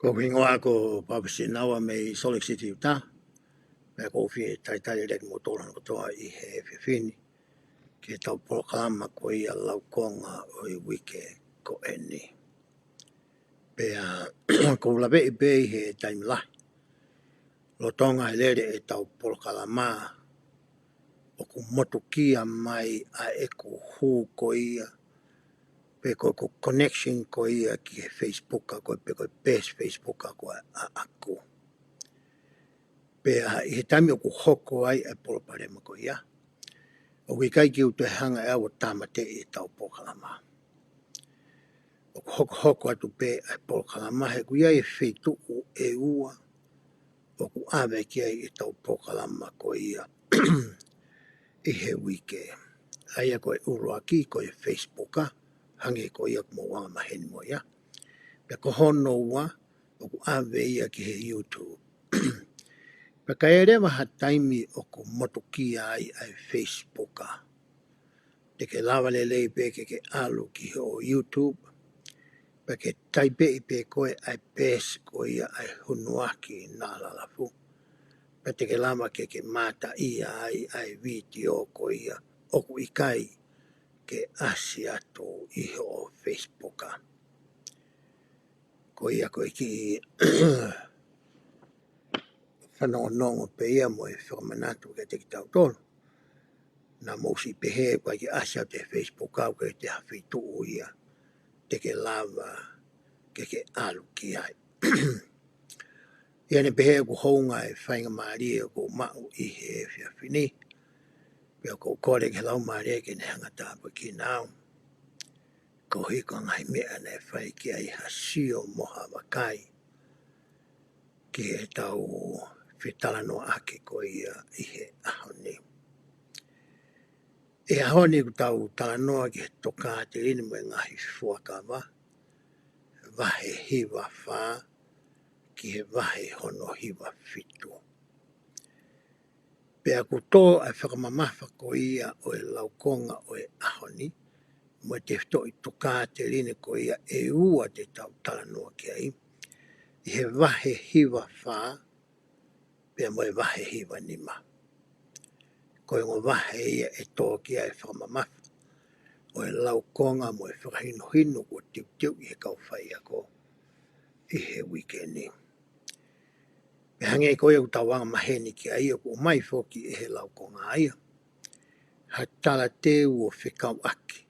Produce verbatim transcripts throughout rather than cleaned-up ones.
Ko hoku hingoa ko Papa Sinaua mei Salt Lake City, Utah. Pea ʻoku ou fie talitali lelei kimoutolu hono kotoa ʻi he efiafi ni ki heʻetau polokalama ko ia Laukonga ʻo e Uike ko eni. Pea ʻoku ou laveʻi pē ʻi he taimi lahi, lolotonga e lele ʻetau polokalama, ʻoku motukia mai ʻa ʻeku hū ko ia, pe ko ʻeku connection ko ia ki he Facebook, ko e pe ko e page Facebook ko ē ʻaʻaku. Pea ʻi he taimi ʻoku hoko ai ʻa e palopalema ko ia, ʻoku ʻikai ke u toe hanga ʻe au ʻo tāmateʻi ʻetau polokalama. ʻOku hokohoko atu pē ʻa e polokalama he ʻoku ʻi ai e feituʻu ʻe ua ʻoku ʻave ki ai ʻetau polokalama ko ia ʻi he uike. ʻA ia ko e ʻuluaki ko e Facebook, hangē ko ia ʻoku mou anga maheni mo ia. Pea ko hono ua, ʻoku ʻave ia ki he YouTube. Pea ka ʻi ai leva ha taimi ʻoku motukia ai ʻa e Facebook, te ke lava lelei pē ke ke ʻalu ki hoʻo YouTube, pea ke taipeʻi pē ko ē ʻa e page ko ia ʻa e Hunuaki Nālalafu. Pea te ke lava ke ke mātaʻia ai ʻa e vitiō ko ia ʻoku ʻikai ke ʻasi atu ʻi hoʻo Facebook. Ko ia ko e kiʻi fanongonongo pē ia mo e fakamanatu kiate kitautolu. Naʻa mou siʻi pehē ʻoku ʻikai ke ʻasi atu he Facebook, ʻoku ʻikai ke toe ʻi ai ha feituʻu ia te ke lava ke ke ʻalu ki ai. ʻI heʻene pehē ʻoku hounga e faingamālie ʻoku ou maʻu ʻi he efiafi ni, pea ʻoku ou kole ki he Laumālie ke ne hanga ʻo tāpuekina au koeʻuhi ko e ngaahi meʻa naʻe fai ki ai ha sio mo ha vakai ki heʻetau fetalanoaʻaki ko ia ʻi he ʻaho ni. ʻI he ʻaho ni ʻoku tau talanoa ki he Tokāteline mo e Ngaahi Fuakava, vahe hiva fā ki he vahe hono hiva fitu. Pea ʻoku tō ʻa e fakamamafa ko ia ʻo e laukonga ʻo e ʻaho ni, mo e tefitoʻi Tokāteline ko ia ʻe ua te tau talanoa ki ai, ʻi he vahe hiva fā, pea mo e vahe hiva nima. Ko e ongo vahe ia ʻe tō ki ai e fakamamafa ʻo e laukonga mo e fakahinohino kuo teuteuʻi ʻe he kau faiako ʻi he uike ni. Pea hangē ko ia ʻoku tau anga maheni ki ai, ʻoku ʻomai foki ʻe he laukonga ia ha talateu ʻo fekauʻaki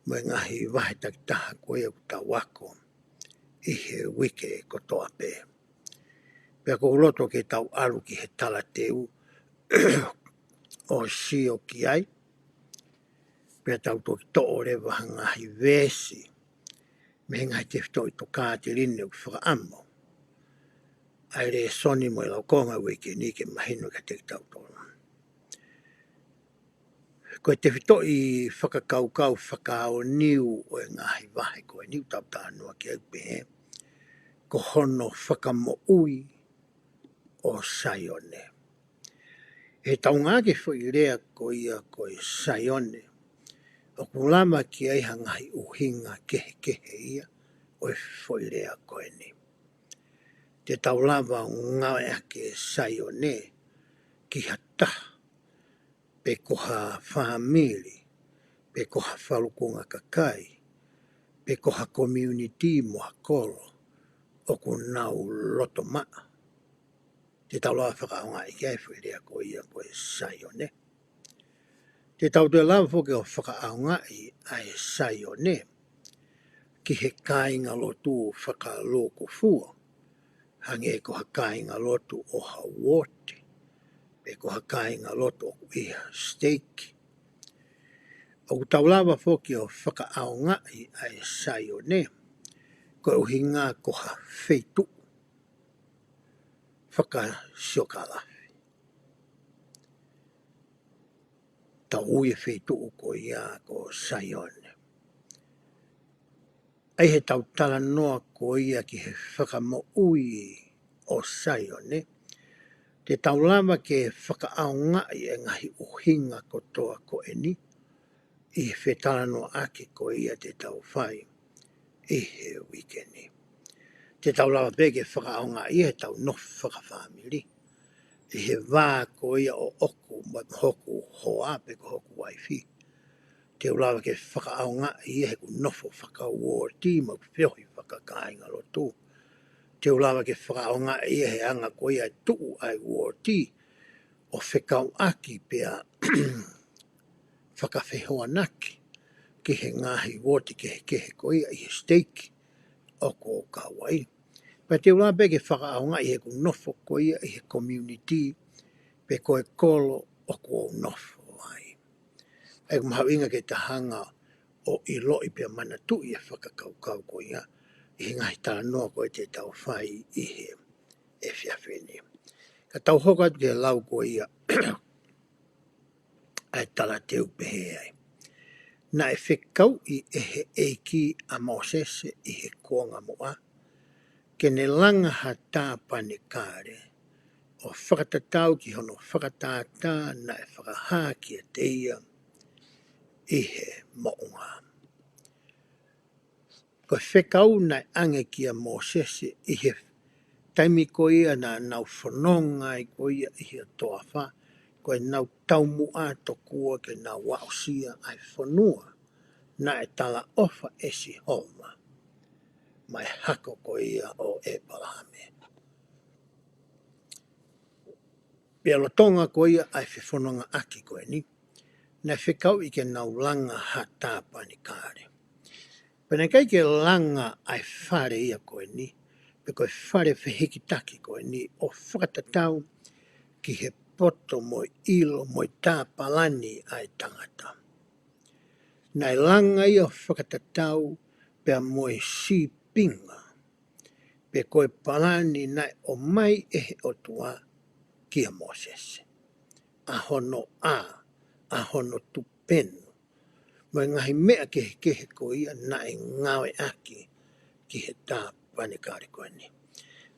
mo e ngaahi vahe takitaha ko ia ʻoku tau ako ʻi he uike kotoa pē. Pea ʻoku ou loto ke tau ʻalu ki he talateu ʻo sio ki ai, pea tau toki toʻo leva ha ngaahi veesi mei he ngaahi tefitoʻi Tokāteline ʻoku fakaʻamu ʻa e lēsoni mo e laukonga uike ni ke mahino kiate kitautolu. Ko e tefitoʻi fakakaukau fakaʻaonga ʻo e ngaahi vahe ko eni ʻoku tau talanoa ki ai pē, ko hono fakamoʻui ʻo Saione. ʻI heʻetau ngāueʻaki e foʻi lea ko ia ko e Saione, ʻoku lava ke ʻi ai ha ngaahi ʻuhinga kehekehe ia ʻo e foʻi lea ko eni. Te tau lava ʻo ngāueʻaki e Saione ki ha taha, pe ko ha fāmili, pe ko ha falukunga kakai, pe ko ha community mo ha kolo ʻoku nau loto maʻa. Te tau lava ʻo fakaʻaongaʻi ki ai e foʻi lea ko ia ko e Saione. Te tau toe lava foki ʻo fakaʻaongaʻi ʻa e Saione ki he kāingalotu fakalūkufua, hangē ko ha kāingalotu ʻo ha uooti, pe ko ha kāingalotu ʻoku ʻi ha siteiki. ʻOku tau lava foki ʻo fakaʻaongaʻi ʻa e Saione koeʻuhinga ko ha feituʻu fakasiokālafi. Tau ui e feituʻu ko ia ko Saione. ʻI heʻetau talanoa ko ia ki he fakamoʻui ʻo Saione, te tau lava ke fakaʻaongaʻi e ngaahi ʻuhinga kotoa ko eni ʻi he fetalanoaʻaki ko ia te tau fai ʻi he uike ni. Te tau lava pē ke fakaʻaongaʻi ia heʻetau nofo fakafāmili ʻi he vā ko ia ʻoʻoku mo hoku hoa pe ko hoku uaifi. Te u lava ke fakaʻaongaʻi ia heʻeku nofo fakauooti mo ʻeku feohi fakakāingalotu. Te u lava ke fakaʻaongaʻi ia he anga ko ia e tuʻu ʻa e uooti ʻo fekauʻaki pea fakafehoanaki ki he ngaahi uooti kehekehe ko ia ʻi he siteiki ʻoku ou kau ai. Pea te u lava pē ke fakaʻaongaʻi heʻeku nofo ko ia ʻi he community pe ko e kolo ʻoku ou nofo ai. ʻA ia ʻoku mahuʻinga ke ta hanga ʻo ʻiloʻi pea manatuʻi e fakakaukau ko ia ʻi he ngaahi talanoa ko ia te tau fai ʻi he efiafi ni. Ka tau hoko atu ki he lau ko ia ʻa e talateu pehē ai. Naʻe fekauʻi ʻe he ʻEiki ʻa Mōsese ʻi he kuonga muʻa ke ne langa ha tāpanekale ʻo fakatatau ki hono fakatātā naʻe fakahā kiate ia ʻi he moʻunga. Ko e fekau naʻe ʻange kia Mōsese ʻi he taimi ko ia naʻa nau fononga ai ko ia ʻi he toafa, ko ʻenau taumuʻa tokua ke nau aʻusia ʻa e fonua naʻe talaʻofa ʻe Sihova maʻa e hako ko ia ʻo ʻEpalahame. Pea lolotonga ko ia ʻa e fefonongaʻaki ko eni, naʻe fekauʻi ke nau langa ha tāpanekale. Pea naʻe ʻikai ke langa ʻa e fale ia ko eni, pe ko e fale fehikitaki ko eni ʻo fakatatau ki he poto mo e ʻilo mo e tāpalani ʻa e tangata. Naʻe langa ia ʻo fakatatau pea mo e sīpinga pe ko e palani naʻe ʻomai ʻe he ʻOtua kia Mōsese. ʻA hono ʻā, ʻa hono tupenu, mo e ngaahi meʻa kehekehe ko ia naʻe ngāueʻaki ki he tāpanekale ko eni.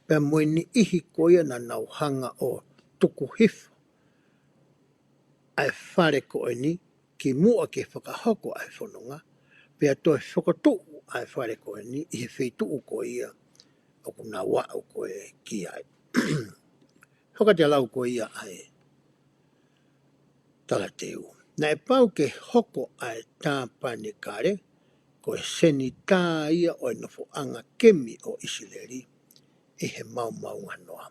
Pea mo e niʻihi ko ia naʻa nau hanga ʻo tuku hifo ʻa e fale ko eni kimuʻa ke fakahoko ʻa e fononga, pea toe fokotuʻu ʻa e fale ko eni ʻi he feituʻu ko ia ʻoku nau aʻu ko ē ki ai. Hoko atu e lau ko ia ʻa e talateu. Naʻe pau ke hoko ʻa e tāpanekale ko e senitā ia ʻo e nofoʻanga kemi ʻo ʻIsileli ʻi he maomaonganoa.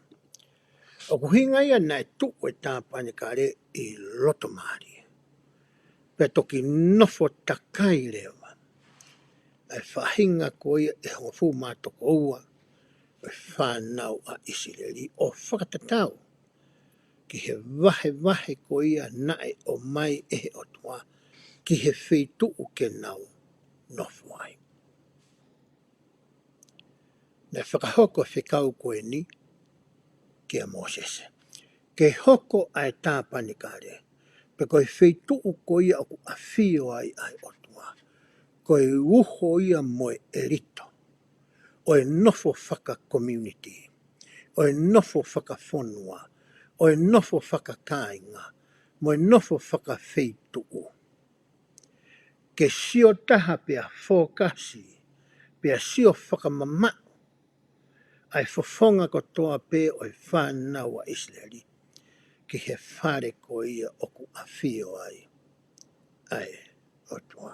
ʻOku ʻuhinga ia naʻe tuʻu e tāpanekale ʻi loto mālie. Pea toki nofo takai leva ʻa e faʻahinga ko ia ʻe hongofulu mā toko ua ʻo e fānau ʻa ʻIsileli ʻo fakatatau ki he vahevahe ko ia naʻe ʻomai ʻe he ʻOtua ki he feituʻu ke nau nofo ai. Naʻe fakahoko e fekau ko eni kia Mōsese ke hoko ʻa e tāpanekale pe ko e feituʻu ko ia ʻoku ʻafio ai ʻa e ʻOtua, ko e uho ia mo e ʻelito ʻo e nofo fakakomiunitī, ʻo e nofo fakafonua, ʻo e nofo fakakāinga, mo e nofo fakafeituʻu. Ke sio taha pea fōkasi, pea sio fakamamaʻu ʻa e fofonga kotoa pē ʻo e fānau ʻa ʻIsileli ki he fale ko ia ʻoku ʻafio ai ʻa e ʻOtua.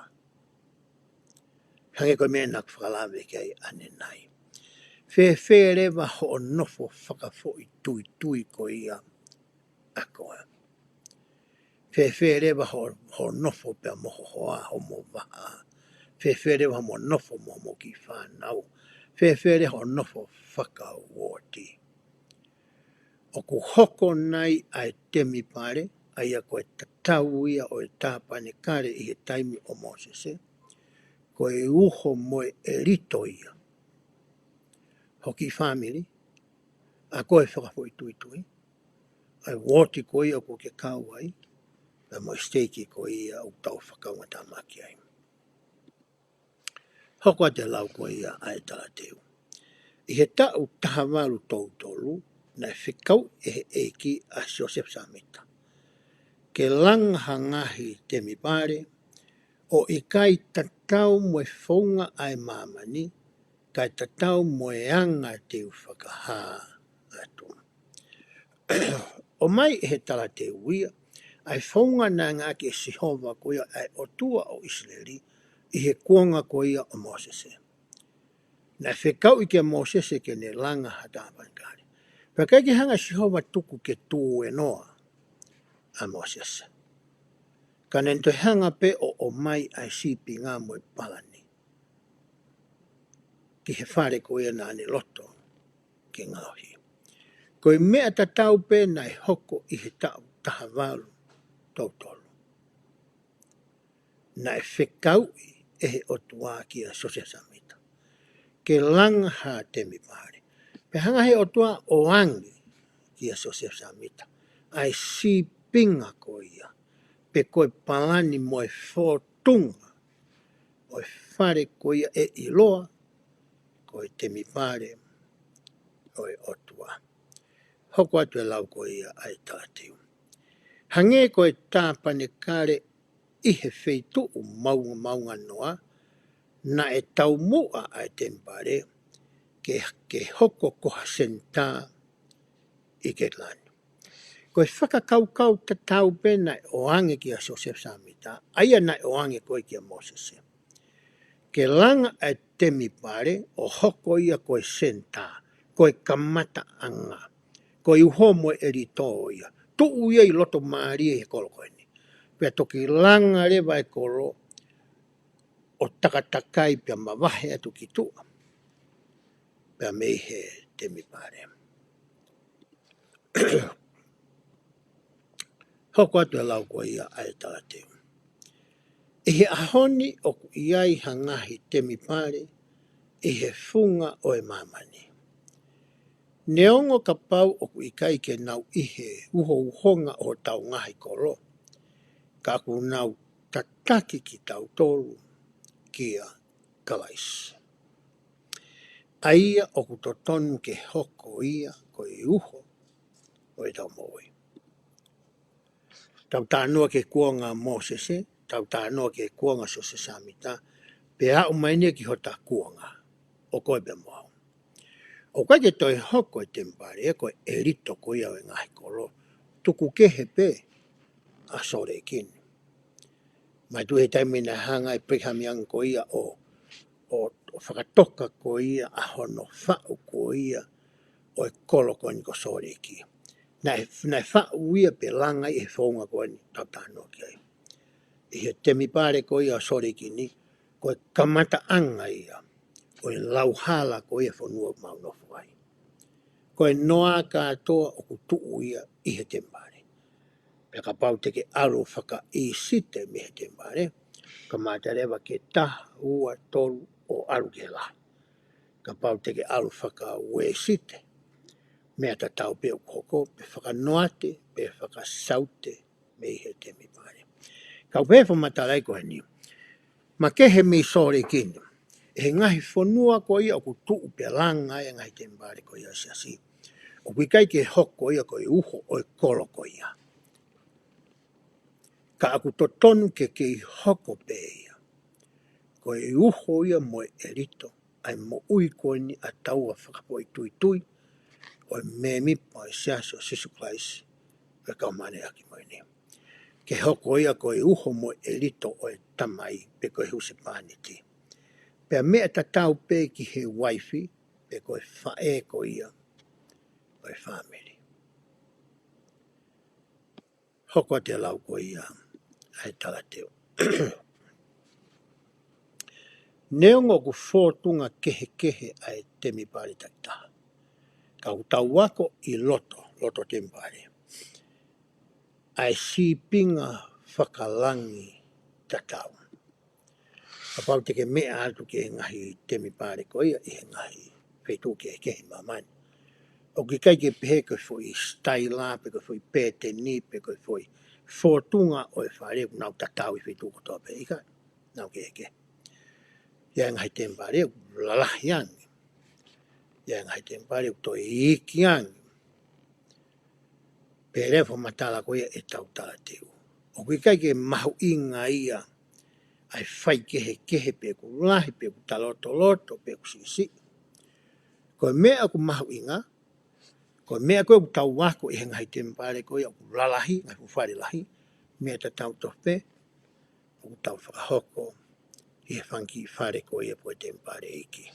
Hangē ko e meʻa naʻa ku fakalave ki ai ʻanenai. Fēfē leva hoʻo nofo fakafoʻituitui ko ia ʻa koe? Fēfē leva hoʻo, hoʻo nofo pea mo ho hoa, hoʻomo vahaʻa? Fēfē leva hoʻomo nofo mo hoʻomo kiʻi fānau? Fēfē leva hoʻo nofo fakauooti? ʻOku hoko nai ʻa e temipale, ʻa ia ko e tatau ia ʻo e tāpanekale ʻi he taimi ʻo Mōsese, ko e uho mo e ʻelito ia ho kiʻi fāmili, ʻa koe fakafoʻituitui, ʻa e uooti ko ia ʻoku ke kau ai, pea mo e siteiki ko ia ʻoku tau fakaungatāmaki ai. Hoko atu e lau ko ia ʻa e talateu. ʻI he taʻu taha valu tolu tolu, naʻe fekau ʻe he ʻEiki ʻa Siosefa Sāmita ke langa ha ngaahi temipale ʻo ʻikai tatau mo e founga ʻa e māmani, kae tatau mo e anga te u fakahā atu. ʻOmai ʻe he talateu ia ʻa e founga naʻe ngāueʻaki ʻe Sihova ko ia ʻa e ʻOtua ʻo ʻIsileli ʻi he kuonga ko ia ʻo Mōsese. Naʻe fekauʻi kia Mōsese ke ne langa ha tāpanekale. Pea ʻikai ke hanga ʻe Sihova ʻo tuku ke tuēnoa ʻa Mōsese. Ka naʻa ne toe hanga pē ʻo ʻomai ʻa e sīpinga mo e palani ki he fale ko ia naʻa ne loto ke ngaohi. Ko e meʻa tatau pē naʻe hoko ʻi he taʻu taha valu tolu tolu. Naʻe fekauʻi ʻe he ʻOtua kia Siosefa Sāmita ke langa ha temipale. Pea hanga ʻe he ʻOtua ʻo ʻoange kia Siosefa Sāmita ʻa e sīpinga ko ia, pe ko e palani mo e fōtunga ʻo e fale ko ia ʻe ʻiloa ko e temipale ʻo e ʻOtua. Hoko atu e lau ko ia ʻa e talateu. Hangē ko e tāpanekale ʻi he feituʻu maungamaunga noa, naʻe taumuʻa ʻa e temipale ke, ke hoko ko ha senitā ʻi Ketilani. Ko e fakakaukau tatau pē naʻe ʻoange kia Siosefa Sāmita, ʻa ia naʻe ʻoange ko ē kia Mōsese. Ke langa ʻa e temipale ʻo hoko ia ko e senitā, ko e kamataʻanga, ko e uho mo e ʻelito ia. Tuʻu ia ʻi loto mālie he kolo ko eni. Pea toki langa leva e kolo ʻo takatakai pea mavahe atu ki tuʻa pea mei he temipale. Hoko atu e lau ko ia ʻa e talateu. ʻI he ʻaho ni ʻoku ʻi ai ha ngaahi temipale ʻi he funga ʻo e māmani. Neongo kapau ʻoku ʻikai ke nau ʻi he uhouhonga ʻo hotau ngaahi kolo, ka ʻoku nau tataki kitautolu kia Kalaisi. ʻA ia ʻoku totonu ke hoko ia ko e uho ʻo ʻetau moʻui. Tau talanoa ki he kuonga Mōsese, tau talanoa ki he kuonga Siosefa Sāmita, pea aʻu mai eni ki hota kuonga ʻo koe pea mo au. ʻOku ʻikai ke toe hoko e temipale, ko e ʻelito ko ia ʻo e ngaahi kolo, tuku kehe pē ʻa Sōleki ni. Mai tuʻu he taimi naʻe hanga ʻe Brigham Young ko ia ʻo, ʻo, ʻo fakatoka ko ia ʻa hono faʻu ko ia ʻo e kolo ko eni ko Sōleki. Naʻe, naʻe faʻu ia pe langa ʻi he founga ko eni tau talanoa ki ai. ʻI he temipale ko ia ʻo Sōleki ni, ko e kamataʻanga ia ʻo e lauhala ko ia e fonua ʻoku mau nofo ai. Ko e noa kātoa ʻoku tuʻu ia ʻi he temipale. Pea kapau te ke ʻalu fakaʻīsite mei he temipale, kamata leva ki he taha, ua, tolu ʻo ʻalu ki he lahi. Kapau te ke ʻalu fakauēsite, meʻa tatau pē ʻoku hoko, pe fakanoate, pe fakasaute mei he temipale. Kau pehē fakamatala ko eni, makehe mei Sōleki ni, ʻi he ngaahi fonua ko ia ʻoku tuʻu pea langa ai e ngaahi temipale ko ia ʻa e siasi, ʻoku ʻikai ke hoko ia ko e uho ʻo e kolo ko ia. Ka ʻoku totonu ke kei hoko pē ia ko e uho ia mo e ʻelito ʻa e moʻui ko eni ʻa taua fakafoʻituitui ʻo e mēmipa ʻo e Siasi ʻo Sīsū Kalaisi ʻo e Kau Māʻoniʻoni ʻi he Ngaahi ʻAho Kimui Ni. Ke hoko ia ko e uho mo e ʻelito ʻo e tamai pe ko e husepāniti. Pea meʻa tatau pē ki he uaifi pe ko e faʻē ko ia ʻo e fāmili. Hoko atu e lau ko ia ʻa e talateu. Neongo ʻoku fōtunga kehekehe ʻa e temipale takitaha, ka ʻoku tau ako ʻi loto, loto temipale, ʻa e sīpinga fakalangi tatau. Kapau te ke meʻa atu ki he ngaahi temipale ko ia ʻi he ngaahi feituʻu kehekehe ʻi māmani, ʻoku ʻikai ke pehē ko e foʻi sitaila, pe ko e foʻi pēteni, pe ko e foʻi fōtunga ʻo e fale ʻoku nau tatau ʻi he feituʻu kotoa pē, ʻikai, nau kehekehe. ʻI ai e ngaahi temipale ʻoku lalahi ange. ʻI ai e ngaahi temipale ʻoku toe iiki ange. Pea lea fakamatala ko ia ʻetau talateu, ʻoku ʻikai ke mahuʻinga ia ʻa e faikehekehe pe ʻoku lahi, pe ʻoku talotoloto, pe ʻoku siʻisiʻi. Ko e meʻa ʻoku mahuʻinga, ko e meʻa ko ē ʻoku tau ako ʻi he ngaahi temipale ko ia ʻoku lalahi, ngaahi fuʻu fale lahi, meʻa tatau tofu pē ʻoku tau fakahoko ʻi he fanga kiʻi fale ko ia pe ko e temipale ʻeiki.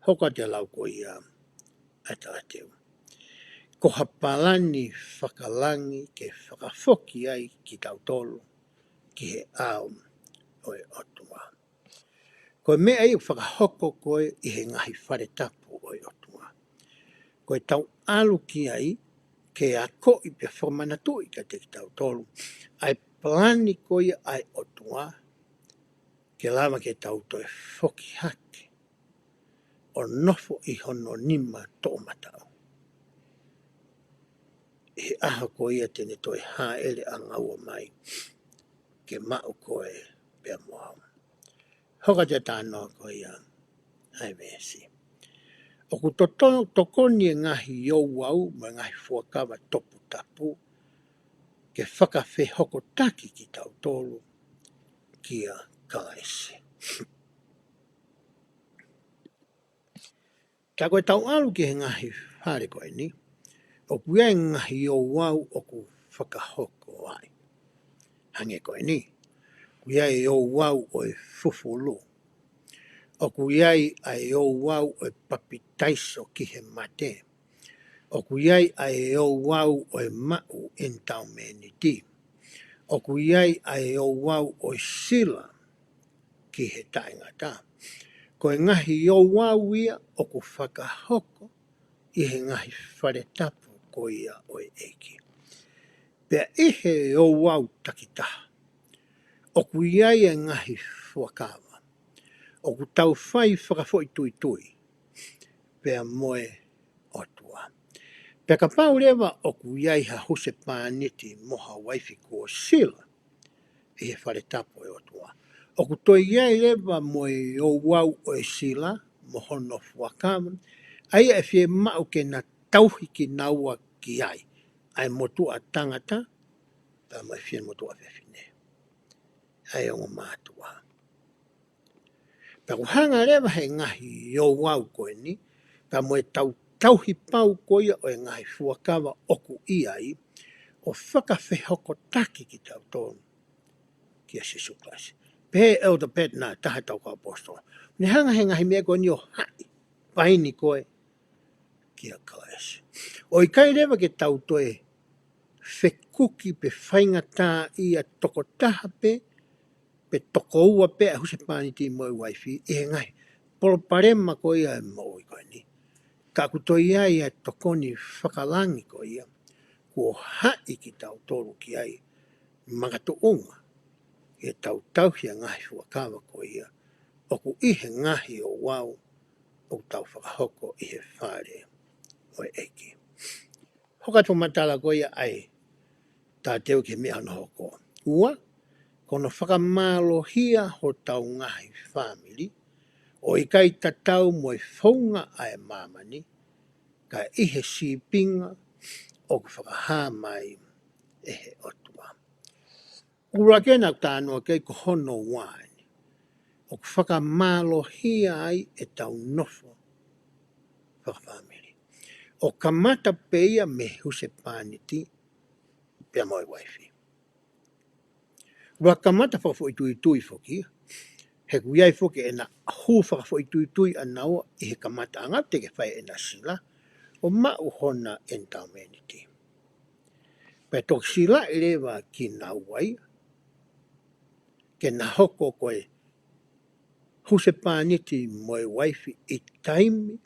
Hoko atu e lau ko ia ʻa e talateu. Ko ha palani fakalangi ke fakafoki ai kitautolu ki he ʻao ʻo e ʻOtua. Ko e meʻa ia ʻoku fakahoko ko ē ʻi he ngaahi fale tapu ʻo e ʻOtua. Ko ʻetau ʻalu ki ai ke akoʻi pea fakamanatuʻi kiate kitautolu ʻa e palani ko ia ʻa e ʻOtua, ke lava ke tau toe foki hake ʻo nofo ʻi hono nima toʻomataʻu ʻi he ʻaho ko ia te ne toe hāʻele ʻangaua mai ke maʻu koe pea mo au. Hoko atu e talanoa ko ia ʻa e veesi. ʻOku toto-, tokoni e ngaahi ouau mo e ngaahi fuakava toputapu ke fakafehokotaki kitautolu kia Kalaisi. Ka ko ʻetau ʻalu ki he ngaahi fale ko eni, ʻoku ʻi ai e ngaahi ouau ʻoku fakahoko ai. Hangē ko eni, ʻoku ʻi ai e ouau ʻo e fufulu. ʻOku ʻi ai ʻa e ouau ʻo e papitaiso ki he mate. ʻOku ʻi ai ʻa e ouau ʻo e maʻu ʻenitaumēniti. ʻOku ʻi ai ʻa e ouau ʻo e sila ki he taʻengata. Ko e ngaahi ouau ia ʻoku fakahoko ʻi he ngaahi fale tapu ko ia ʻo e ʻEiki. Pea ʻi he ouau takitaha, ʻoku ʻi ai e ngaahi fuakava ʻoku tau fai fakafoʻituitui pea mo e ʻOtua. Pea kapau leva ʻoku ʻi ai ha husepāniti mo ha uaifi kuo sila ʻi he fale tapu ʻo e ʻOtua, ʻoku toe ʻi ai leva mo e ouau ʻo e sila mo hono fuakava, ʻa ia ʻe fiemaʻu ke na tauhi kinaua ki ai ʻa e motuʻa tangata pea mo e fie motuʻa fefine, ʻa e ongo mātuʻa. Pea ʻoku hanga leva he ngaahi ouau ko eni, pea mo e tau tauhi pau ko ia ʻo e ngaahi fuakava ʻoku ʻi ai, ʻo fakafehokotaki kitautolu kia Sīsū Kalaisi. Pehē ʻe ʻEletā Pētena, taha ʻetau kau ʻaposetolo, ne hanga he ngaahi meʻa ko eni ʻo haʻi paini koe kia Kalaisi. ʻOku ʻikai leva ke tau toe fekuki pe faingataʻaʻia tokotaha pē, pe tokoua pē ʻa e husepāniti mo e uaifi ʻi he ngaahi palopalema ko ia ʻo e moʻui ko eni. Ka ʻoku toe ʻi ai ʻa e tokoni fakalangi ko ia kuo haʻi kitautolu ki ai, makatuʻunga ʻi heʻetau tauhi ʻa e ngaahi fuakava ko ia ʻoku ʻi he ngaahi ouau ʻoku tau fakahoko ʻi he fale ʻo e ʻEiki. Hoko atu e fakamatala ko ia ʻa e talateu ki he meʻa hono hoko. Ua, ko hono fakamālohia hotau ngaahi fāmili, ʻo ʻikai tatau mo e founga ʻa e māmani, ka ʻi he sīpinga ʻoku fakahā mai ʻe he ʻOtua. ʻUluaki ena ʻoku talanoa ki ai ko hono ua eni, ʻoku fakamālohia ai ʻetau nofo fakafāmili. ʻO kamata pē ia mei he husepāniti pea mo e uaifi. ʻOku kamata fakafoʻituitui foki ia. He ʻoku ʻi ai foki ʻena hū fakafoʻituitui ʻanaua ʻi he kamataʻanga, teʻeki ke fai ʻena sila ʻo maʻu hona ʻenitaumēniti. Pea toki silaʻi leva kinaua ia ke na hoko ko e husepāniti mo e uaifi ʻi taimi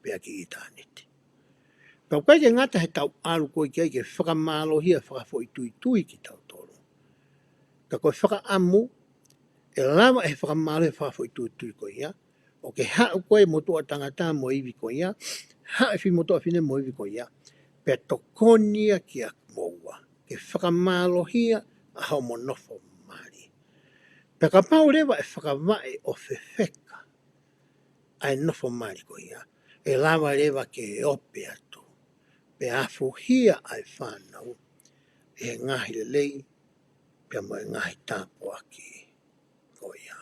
pea ki ʻitāniti. Pea ʻoku ʻikai ke ngata heʻetau ʻalu ko ē ki ai ke fakamālohia fakafoʻituitui kitautolu, ka ko e fakaʻamu ʻe lava ʻe he fakamālohia fakafoʻituitui ko ia ʻo ke haʻu ko ē motuʻa tangata mo e ivi ko ia, haʻu e fie motuʻa fefine mo e ivi ko ia, pea tokoni ia kiate kimoua ke fakamālohia ʻa hoʻomo nofo mali. Pea kapau leva ʻe fakavaʻe ʻo fefeka ʻa e nofo mali ko ia, ʻe lava leva ke ope atu pea afuhia ʻa e fānau ʻi he ngaahi lelei pea mo e ngaahi tāpuaki ko ia.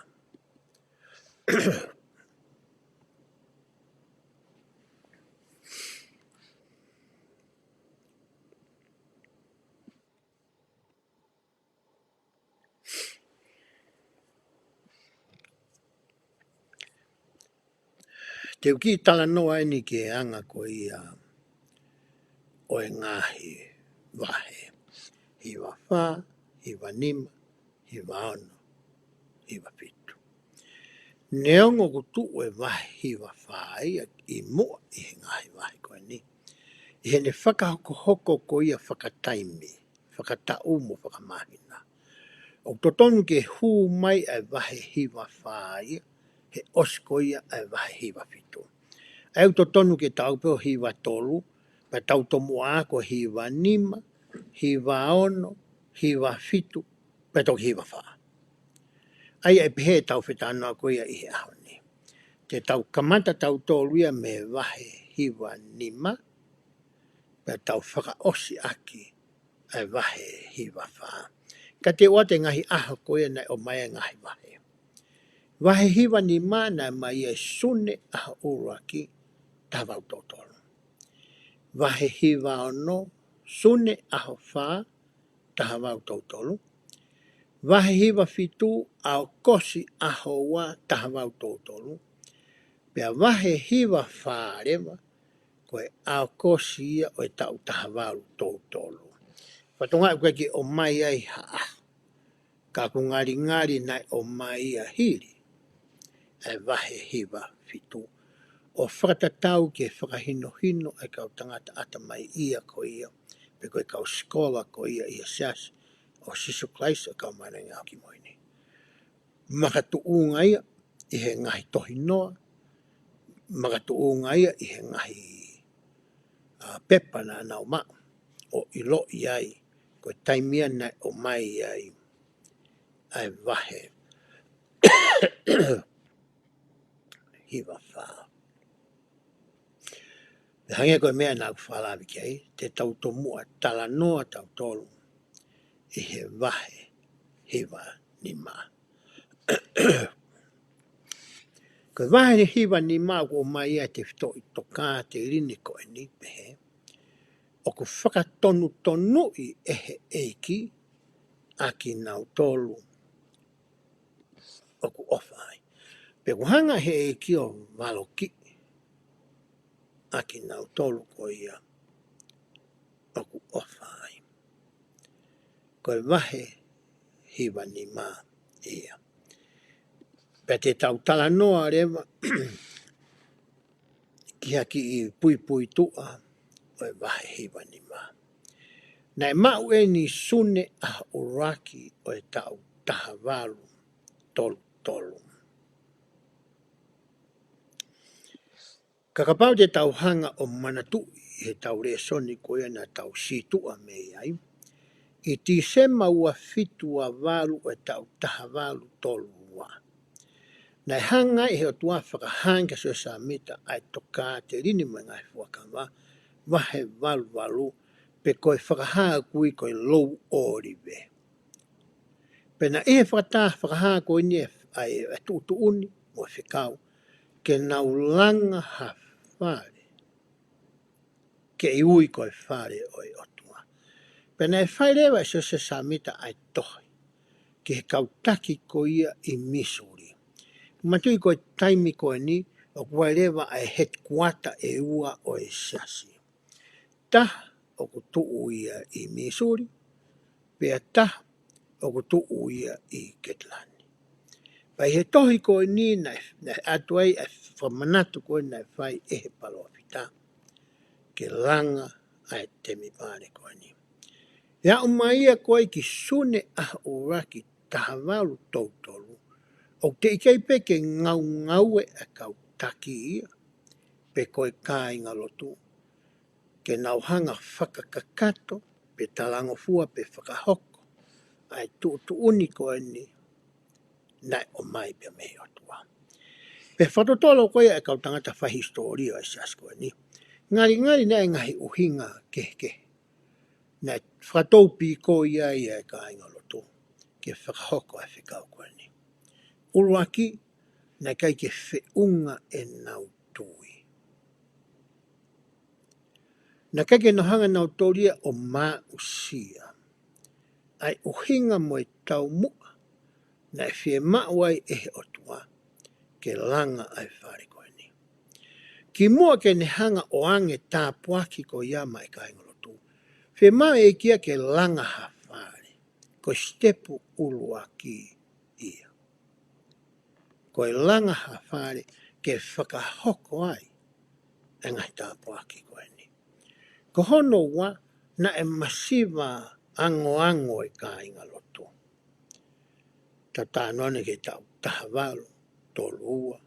Te u kiʻi talanoa eni ki he anga ko ia ʻo e ngaahi vahe. Hiva fā, hiva nima, hiva ono, hiva fitu. Neongo ʻoku tuʻu e vahe hiva fā ia ʻi muʻa ʻi he ngaahi vahe ko eni, ʻi heʻene fakahokohoko ko ia fakataimi, fakataʻu mo fakamāhina, ʻoku totonu ke hū mai ʻa e vahe hiva fā ia he ʻosi ko ia ʻa e vahe hiva fitu. ʻA ia ʻoku totonu ke tau pē ʻo hiva tolu, pea tau tomuʻa ako hiva nima, hiva ono, hiva fitu, pea toki hiva fā. ʻA ia ʻe pehē ʻetau fetalanoaʻaki ko ia ʻi he ʻaho ni. Te tau kamata tautolu ia mei he vahe hiva nima, pea tau fakaʻosi ʻaki ʻa e vahe hiva fā. Ka te u ʻoatu e ngaahi ʻaho ko ia naʻe ʻomai ai e ngaahi vahe. Vahe hiva nima naʻe ʻomai ia ʻi Sune ʻaho ʻuluaki, taha valu tolu tolu. Vahe hiva ono, Sune ʻaho fā, taha valu tolu tolu. Vahe hiva fitu, ʻAokosi ʻaho ua, taha valu tolu tolu. Pea vahe hiva fā leva, ko e ʻAokosi ia ʻo e taʻu taha valu tolu tolu. Fatongia ʻoku ʻikai ke ʻomai ai ha ʻaho, ka ʻoku ngalingali naʻe ʻomai ia hili ʻa e vahe hiva fitu, ʻo fakatatau ki he fakahinohino ʻa e kau tangata ʻatamai ia ko ia, pe ko e kau sikola ko ia ʻi he Siasi ʻo Sīsū Kalaisi ʻo e Kau Māʻoniʻoni ʻi he Ngaahi ʻAho Kimui Ni. Makatuʻunga ia ʻi he ngaahi tohinoa, makatuʻunga ia ʻi he ngaahi, ā, pepa naʻa nau maʻu ʻo ʻiloʻi ai ko e taimi ia naʻe ʻomai ai ʻa e vahe hiva fā. Pea hangē ko e meʻa naʻa ku fakaʻamu ki ai, te tau tomuʻa talanoa tautolu ʻi he vahe hiva nima. Ko e vahe hiva nima ʻoku ʻomai ai e tefitoʻi tokāteline ko eni, pehē: ʻOku fakatonutonuʻi ʻe he ʻEiki ʻa kinautolu ʻoku ʻofa ai. Pea ʻoku hanga ʻe he ʻEiki ʻo valokiʻi ʻa kinautolu ko ia ʻoku ʻofa ai. Ko e vahe hiva nima ia. Pea te tau talanoa leva ki ha kiʻi puipuituʻa ʻo e vahe hiva nima. Naʻe maʻu eni ʻi Sune ʻaho ʻuluaki ʻo e taʻu taha valu tolu tolu. Ka kapau te tau hanga ʻo manatuʻi ʻi heʻetau lēsoni ko ia naʻa tau sītuʻa mei ai, ʻi Tīsema ua fitu ua valu ʻo e taʻu taha valu tolu ua, naʻe hanga ʻe he ʻOtua ʻo fakahā kia Siosefa Sāmita ʻa e Tokāteline mo e Ngaahi Fuakava, vahe valu valu, pe ko e fakahā ʻoku ui ko e Lou ʻŌlive. Pea naʻe ʻi he fakatā-, fakahā ko eni ʻa e, ʻa e tuʻutuʻuni mo e fekau ke nau langa ha fale ke ui ko e fale ʻo e ʻOtua. Pea naʻe fai leva ʻe Siosefa Sāmita ʻa e tohi ki he kau taki ko ia ʻi Mīsuli. Manatuʻi ko e taimi ko eni ʻoku ʻi ai leva ʻa e headquarter ʻe ua ʻo e Siasi. Taha ʻoku tuʻu ia ʻi Mīsuli, pea taha ʻoku tuʻu ia ʻi Ketilani. Pea ʻi he tohi ko eni naʻe, naʻe ʻoatu ai ʻa e fakamanatu ko ē naʻe fai ʻe he palōfita ke langa ʻa e temipale ko eni. ʻI he aʻu mai ia ko ē ki Sune ʻaho ʻuluaki taha valu tolu tolu, ʻoku teʻeki ai pē ke ngaungaue ʻa e kau taki ia, pe ko e kāingalotu, ke nau hanga ʻo fakakakato, pe talangofua, pe fakahoko ʻa e tuʻutuʻuni ko eni naʻe ʻomai pē mei he ʻOtua. Pea fakatotolo ko ia ʻa e kau tangata faihisitōlia ʻo e Siasi ko eni, ngalingali naʻe ʻi ai e ngaahi ʻuhinga kehekehe naʻe fakatoupīkoi ai ʻa e kāingalotu ke fakahoko ʻa e fekau ko eni. ʻUluaki, naʻe ʻikai ke feʻunga ʻenau tui. Naʻe ʻikai ke nau hanga ʻe nautolu ia ʻo maʻusia ʻa e ʻuhinga mo e taumuʻa naʻe fiemaʻu ai ʻe he ʻOtua ke langa ʻa e fale ko eni. Kimuʻa ke ne hanga ʻo ʻoange e tāpuaki ko ia maʻa e kāingalotu, fiemaʻu ʻe he ʻEiki ia ke langa ha fale. Ko e sitepu ʻuluaki ia. Ko e langa ha fale ke fakahoko ai e ngaahi tāpuaki ko eni. Ko hono ua, naʻe masiva angoango e kāingalotu. Tau talanoa ki he taʻu taha valu, tolu ua,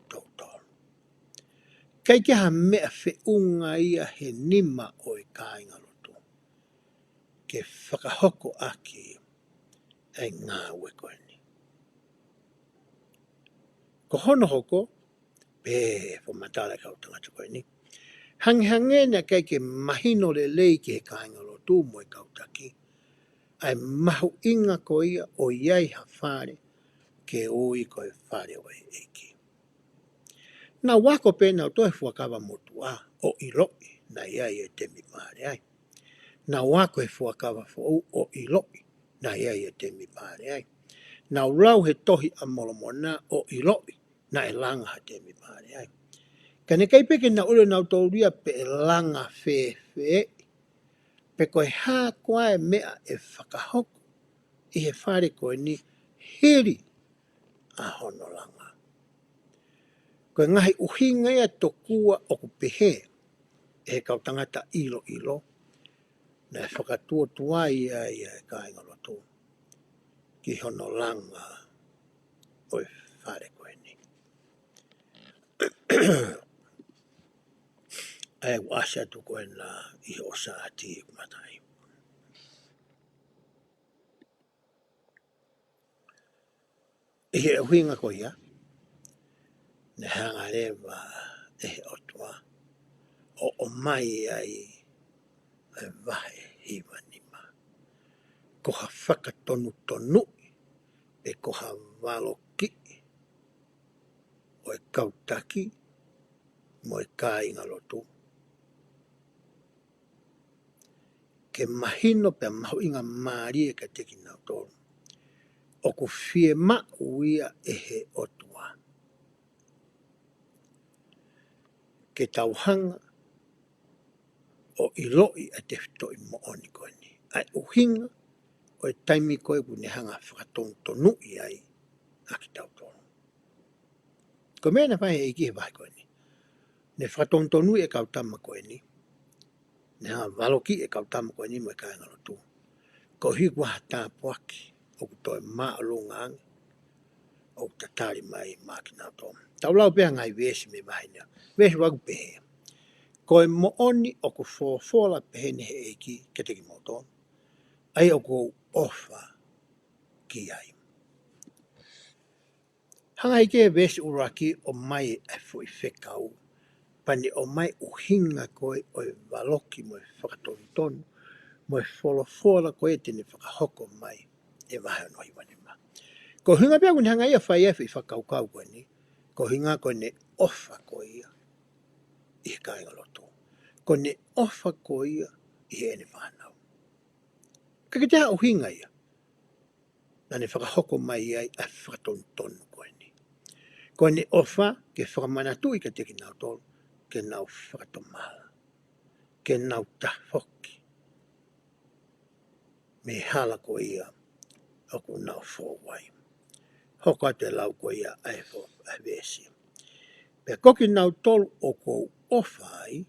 tolu tolu. ʻIkai ke ʻi ai ha meʻa feʻunga ia he nima ʻo e kāingalotu ke fakahoko ʻaki e ngāue ko eni. Ko hono hoko, pehē ʻe he fakamatala ʻa e kau tangata ko eni, hangehangē naʻe ʻikai ke mahino lelei ki he kāingalotu mo e kau taki ʻa e mahuʻinga ko ia ʻo ʻi ai ha fale ke ui ko e fale ʻo e ʻEiki. Naʻa nau ako pē naʻa nau toe fuakava motuʻa ʻo ʻiloʻi naʻe ʻi ai e temipale ai. Naʻa nau ako e fuakava foʻou ʻo ʻiloʻi naʻe ʻi ai e temipale ai. Naʻa nau lau he Tohi ʻa Molomona ʻo ʻiloʻi naʻe langa ha temipale ai. Ka naʻe ʻikai pē ke nau ʻilo ʻe nautolu ia pe ʻe langa fēfē, pe ko e hā koā e meʻa ʻe fakahoko ʻi he fale ko eni hili ʻa hono langa. Ko e ngaahi ʻuhinga ia tokua ʻoku pehē ʻe he kau tangata ʻiloʻilo, naʻe fakatuotuai ai ʻa e kāingalotu ki hono langa ʻo e fale ko eni. ʻA ia ʻoku ʻasi atu ko ena ʻi he ʻosaʻati ʻoku mataʻi. ʻI he ʻuhinga ko ia, naʻe hanga leva ʻe he ʻOtua ʻo ʻomai ai e vahe hiva nima ko ha fakatonutonuʻi, pe ko ha valokiʻi ʻo e kau taki mo e kāingalotu, ke mahino pea mahuʻinga mālie kiate kinautolu ʻoku fiemaʻu ia ʻe he ʻOtua ke tau hanga ʻo ʻiloʻi ʻa e tefitoʻi moʻoni ko eni, ʻa e ʻuhinga ʻo e taimi ko ē ʻoku ne hanga fakatonutonuʻi ai ʻa kitautolu. Ko e meʻa naʻe fai ʻe he ʻEiki he vahe ko eni, ne fakatonutonuʻi e kau tama ko eni, ne hanga valokiʻi e kau tama ko eni mo e kāingalotu, koeʻuhi ko ha tāpuaki ʻoku toe māʻolunga ange ʻoku tatali mai maʻa kinautolu. Tau lau pē ʻa e ngaahi veesi mei he vahe ni. Veesi ua ʻoku pehē: Ko e moʻoni ʻoku folofola peheni ʻe he ʻEiki kiate kimoutolu, ʻa ia ʻoku ou ʻofa ki ai. Hanga ʻe he ʻEiki he veesi ʻuluaki ʻo ʻomai e foʻi fekau, pea ne ʻomai e ʻuhinga ko ē ʻo e valoki mo e fakatonutonu mo e folofola ko ē te ne fakahoko mai e vahe hono hiva nima. Ko e ʻuhinga pē ʻoku ne hanga ia ʻo fai ai e foʻi fakakaukau ko eni, ko e ʻuhinga ko ʻene ʻofa ko ia ʻi he kāingalotu. Ko ʻene ʻofa ko ia ʻi heʻene fānau. Ka ko e hā e ʻuhinga ia naʻa ne fakahoko mai ai ʻa e fakatonutonu ko eni? Ko ʻene ʻofa ke fakamanatuʻi kiate kinautolu ke nau fakatomala, ke nau tafoki mei he hala ko ia ʻoku nau fou ai. Hoko atu e lau ko ia ʻa e fo-, ʻa e veesi: Pea ko kinautolu ʻoku ou ʻofa ai,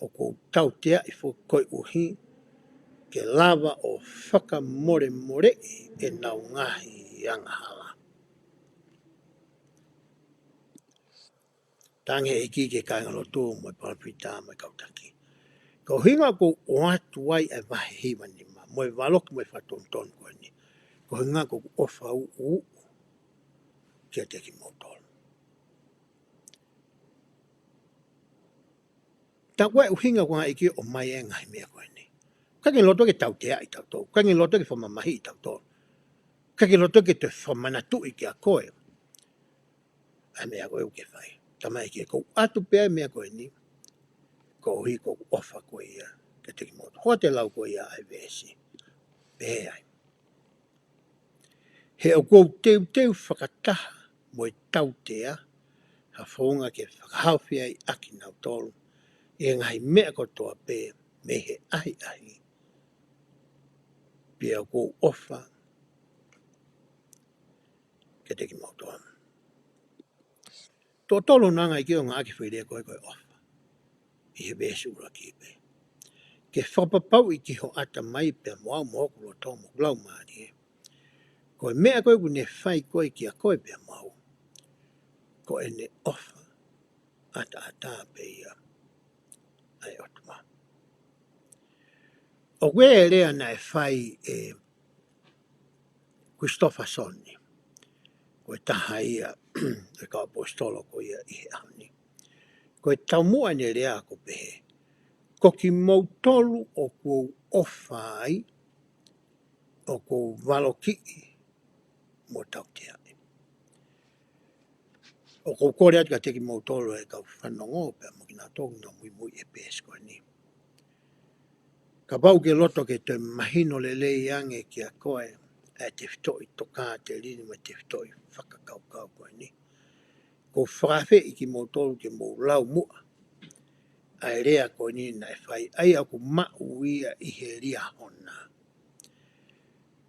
ʻoku ou tauteaʻi foki koeʻuhi ke lava ʻo fakamolemoleʻi ʻenau ngaahi angahala. Talaange ʻe he ʻEiki ki he kāingalotu mo e palōfita mo e kau taki, ko e ʻuhinga ʻoku ou ʻoatu ai e vahe hiva nima mo e valoki mo e fakatonutonu ko eni, ko e ʻuhinga ʻoku ou ʻofa ʻuʻuʻu kiate kimoutolu. Tā ko e ʻuhinga ko ē ʻa e ʻEiki ʻo ʻomai e ngaahi meʻa ko eni, ʻikai ke ne loto ke tauteaʻi kitautolu, ʻikai ke ne loto ke fakamamahiʻi kitautolu, ʻikai ke ne loto ke toe fakamanatuʻi kia koe ʻa e meʻa ko ē ʻoku ke fai. Tala mai ʻe he ʻEiki, ʻoku ou ʻoatu pē ʻa e meʻa ko eni koeʻuhi ko ʻeku ʻofa ko ia kiate kimoutolu. Hoko atu e lau ko ia ʻa e veesi, pehē ai: He ʻoku ou teuteu fakataha mo e tautea ʻa e founga ke fakahaofi ai ʻa kinautolu ʻi he ngaahi meʻa kotoa pē mei he ʻahiʻahi. Pea ʻoku ou ʻofa kiate kimoutolu. Tuʻo tolu hono anga ʻeiki ʻo e ngaahi foʻi lea ko ē ko e ʻofa. ʻI he veesi ʻuluaki pē. Ke fakapapauʻi ki ho ʻatamai pea mo au mo hoku loto mo hoku laumālie. Ko e meʻa ko ē ʻoku ne fai ko ē kiate koe pea mo au. Ko ʻene ʻofa ʻataʻatā pē ia ʻa e ʻOtua. ʻOku ʻi ai e lea naʻe fai ʻe Kulisitofasoni. Ko e taha ia ʻo e kau ʻaposetolo ko ia ʻi he ʻaho ni. Ko e taumuʻa ʻene lea ʻoku pehē. Ko kimoutolu ʻoku ou ʻofa ai, ʻoku ou valokiʻi mo tautea ai. ʻOku ou kole atu kiate kimoutolu ʻe kau fanongo pea mo kinautolu ʻoku nau muimui he peesi ko eni. Kapau ʻoku ke loto ke toe mahino lelei ange kiate koe ʻa e tefitoʻi tokāteline mo e tefitoʻi fakakaukau ko eni. ʻOku ou fakaafeʻi kimoutolu ke mou lau muʻa ʻa e lea ko eni naʻe fai ai ʻoku maʻu ia ʻi he Liahona.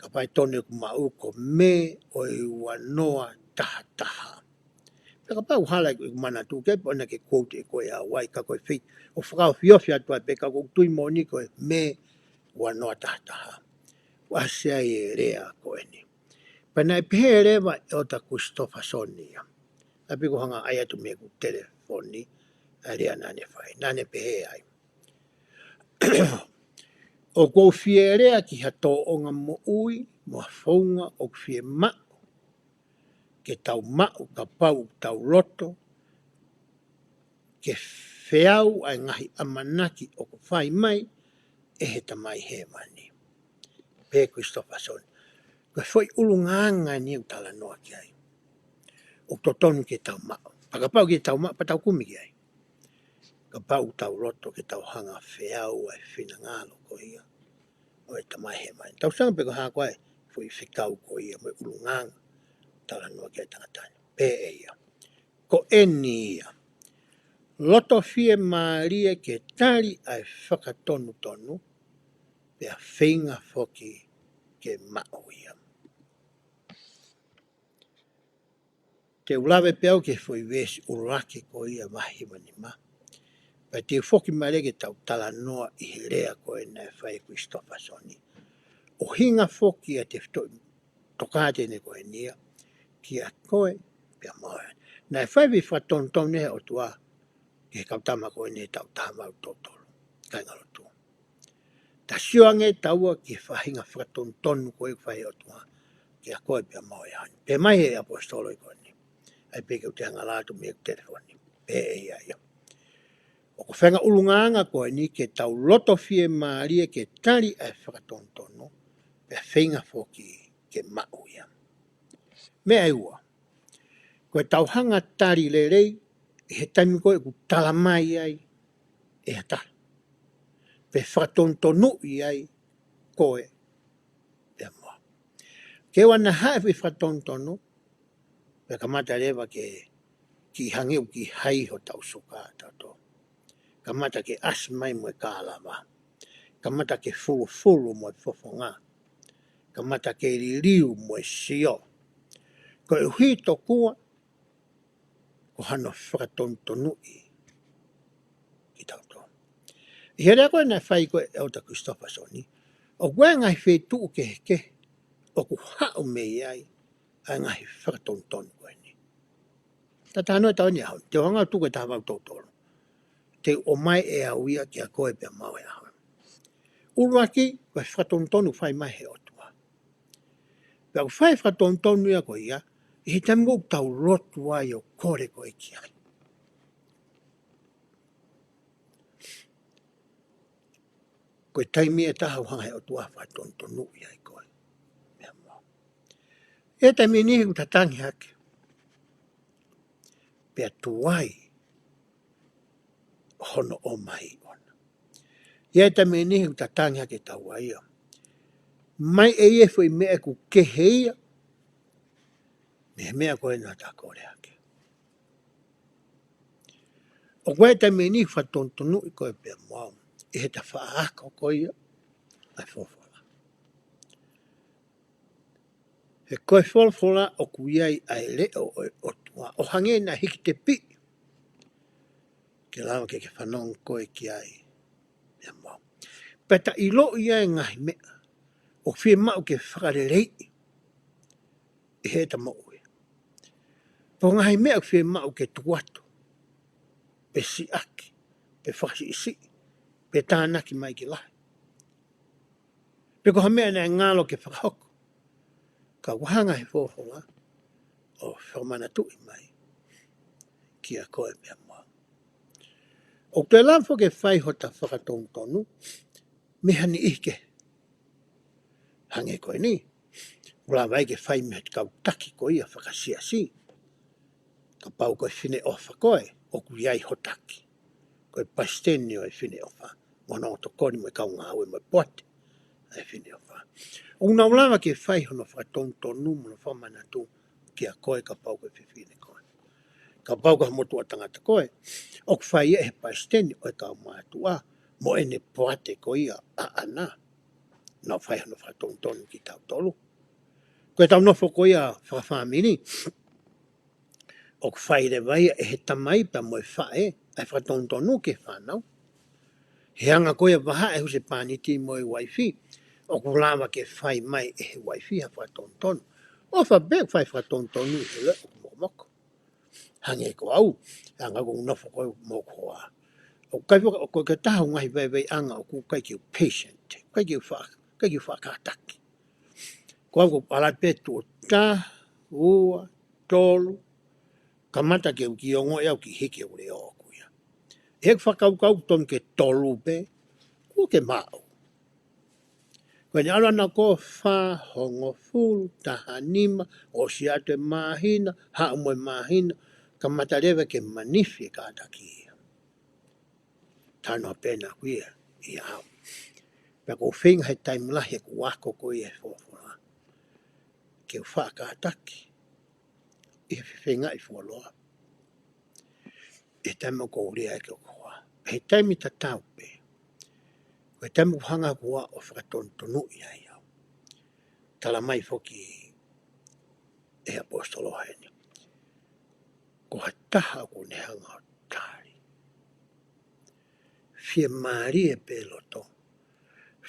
Kapau ʻe tonu ʻoku maʻu ko e Mē ʻo e ua noa taha taha. Pea kapau hala ʻeku manatu ke pona ke quote ʻe koe ʻa wai ka ko e fei ʻo fakaofiofi atu ai pē ka ʻoku ou tui moʻoni ko e Mē ua noa taha taha. ʻOku ʻasi ai e lea ko eni. Pea naʻe pehē leva ʻe ʻEletā Kulisitofasoni ia. ʻApē ʻoku ou hanga ʻai atu mei heʻeku telefoni ʻa e lea naʻa ne fai. Naʻa ne pehē ai. ʻOku ou fie lea ki ha tōʻonga moʻui mo ha founga ʻoku fiemaʻu ke tau maʻu kapau ʻoku tau loto ke feau ʻa e ngaahi ʻamanaki ʻoku fai mai ʻe he Tamai Hēvani. Pehē ʻe Kulisitofasoni. Ko e foʻi ʻulungaanga eni ʻoku talanoa ki ai. ʻOku totonu ke tau maʻu. Pea kapau ʻoku tau maʻu, pea tau kumi ki ai. Kapau ʻoku tau loto ke tau hanga feau ʻa e finangalo ko ia ʻo e Tamai Hēvani. Tau sanga pē ko e hā ko ā e foʻi fekau ko ia mo e ʻulungaanga talanoa ki ai e tangata ni. Pehē ʻe ia. Ko eni ia. Loto fiemālie ke tali ʻa e fakatonutonu, pea feinga foki ke maʻu ia. Te u lave pē au ki he foʻi veesi ʻuluaki ko ia vahe hiva nima. Pea te u foki mai leva ke tau talanoa ʻi he lea ko ē naʻe fai ʻe Kulisitofasoni. ʻUhinga foki ʻa e tefitoʻi tokāteline ko eni ia kiate koe pea mo au. Naʻe fai e fakatonutonu ʻe he ʻOtua ki he kau tama ko eni he taʻu taha valu tolu tolu. Kāingalotu. Tau sio ange taua ki he faʻahinga fakatonutonu ko ē ʻoku fai ʻe he ʻOtua kiate koe pea mo au he ʻaho ni. Pehē mai ʻe he ʻaposetolo ko eni. ʻAi pē ke u toe hanga ʻalu atu mei heʻeku telefoni. Pehē ʻe ia ia. ʻOku feinga ʻulungaanga ko eni ke tau loto fiemālie ke tali ʻa e fakatonutonu, pea feinga foki ke maʻu ia. Meʻa ʻe ua. Ko e tau hanga tali lelei, ʻi he taimi ko ē ʻoku tala mai ai ʻe ha taha. Pe fakatonutonuʻi ai koe pea mo au. Ke ʻoua naʻa haʻu e fakatonutonu, pea kamata leva ke kiʻi hangē ʻoku kiʻi hai hotau suka ʻatautolu. Kamata ke ʻasi mai mo e kālava. Kamata ke fulufulu mo e fofonga. Kamata ke liliu mo e sio. Koeʻuhi tokua ko hano fakatonutonuʻi kitautolu. ʻI he lea ko ē naʻe fai ko ē ʻe ʻEletā Kulisitofasoni, ʻoku ʻi ai e ngaahi feituʻu kehekehe ʻoku haʻu mei ai ʻa e ngaahi fakatonutonu ko eni. Tau talanoa ʻi he taimi ni ʻaho ni, te u hanga ʻo tuku e taha valu tolu tolu. Te u ʻomai ʻe au ia kiate koe pea mo au he ʻaho ni. ʻUluaki, ko e fakatonutonu fai mai ʻe he ʻOtua. Pea ʻoku fai e fakatonutonu ia ko ia, ʻi he taimi ʻoku tau lotu ai ʻo kole ko ē ki ai. Ko e taimi ʻe taha ʻoku hanga ʻe he ʻOtua ʻo fakatonutonuʻi ai koe. Meʻa mo au. ʻI he taimi ʻe niʻihi ʻoku ta tangi hake. Pea tuai hono ʻomai ʻona. ʻI he taimi ʻe niʻihi ʻoku ta tangi hake taua ia. Mai ʻe ia e foʻi meʻa ʻoku kehe ia mei he meʻa ko ē naʻa ta kole hake. ʻOku ʻi ai e taimi ʻe niʻihi ʻoku fakatonutonu ʻi koe pea mo au ʻi heʻeta faʻa ako ko ia ʻa e folofola. He ko e folofola ʻoku ʻi ai ʻa e leʻo ʻo e ʻOtua ʻo hangē naʻe hiki tepiʻi ke lava ke ke fanongo koe ki ai pea mo au. Pea ta ʻiloʻi ai e ngaahi meʻa ʻoku fiemaʻu ke fakaleleiʻi ʻi heʻeta moʻui. Pe ko e ngaahi meʻa ʻoku fiemaʻu ke tuku atu, pe siʻaki, pe fakasiʻisiʻi, pe tānaki mai ke lahi. Pe ko ha meʻa naʻe ngalo ke fakahoko. Ka ʻoku hanga ʻe he folofola ʻo fakamanatuʻi mai kiate koe pea mo au. ʻOku toe lava foki ke fai hota fakatonutonu mei ha niʻihi kehe. Hangē ko eni, ʻoku lava ai ke fai mei he kau taki ko ia fakasiasi. Kapau ko e Fineʻofa koe, ʻoku ʻi ai ho taki. Ko e palesiteni ʻo e Fineʻofa, mo hono tokoni mo e kau ngāue mo e poate ʻa e Fineʻofa. ʻOku nau lava ke fai hono fakatonutonu mo hono fakamanatu kiate koe kapau ko e fefine koe. Kapau ko ha motuʻa tangata koe, ʻoku fai ia ʻe he palesiteni ʻo e kau mātuʻa mo ʻene poate ko ia ʻaʻana. Nau fai hono fakatonutonu kitautolu. Ko ʻetau nofo ko ia fakafāmili, ʻoku fai leva ia ʻe he tamai pea mo e faʻē ʻa e fakatonutonu ki he fānau. He anga ko ia ʻa e vahaʻa ʻa e husepāniti mo e uaifi, ʻoku lava ke fai mai ʻe he uaifi ha fakatonutonu. ʻOfa pē ke fai fakatonutonu ʻi he leʻo ʻoku mokomoko. Hangē ko au, anga ko ʻeku nofo ko ē mo hoku hoa. ʻOku ʻikai foki, ʻoku ʻikai ke taha ʻo e ngaahi vaivaiʻanga ʻoku ʻikai ke u patient, ʻikai ke u faʻa, ʻikai ke u faʻa kātaki. Ko au ʻoku ou ʻalu pē tuʻo taha, ua, tolu, kamata ke u kiʻi ongoʻi au kiʻi hiki ʻeku leʻo ʻoʻoku ia. ʻI heʻeku fakakaukau ʻoku tonu ke tolu pē, kuo ke maʻu. Ko ʻene ʻalu ʻana ko e fā, hongofulu, taha nima, ʻosi atu e māhina, haʻu mo e māhina, kamata leva ke manifi e kātaki ia. Talanoa pē ʻaʻaku ia ʻia au. Pea ʻoku ou feinga he taimi lahi ʻeku ako ko ia he folofola ke u faʻa kātaki ʻi he fefengaʻi fuoloa. ʻI he taimi ʻoku ou lea ai ki hoku hoa. He taimi tatau pē, ko e taimi ʻoku hanga hoku hoa ʻo fakatonutonuʻi ai au. Tala mai foki ʻe he ʻaposetolo heni, ko ha taha ʻoku ne hanga ʻo tali, fiemālie pē loto,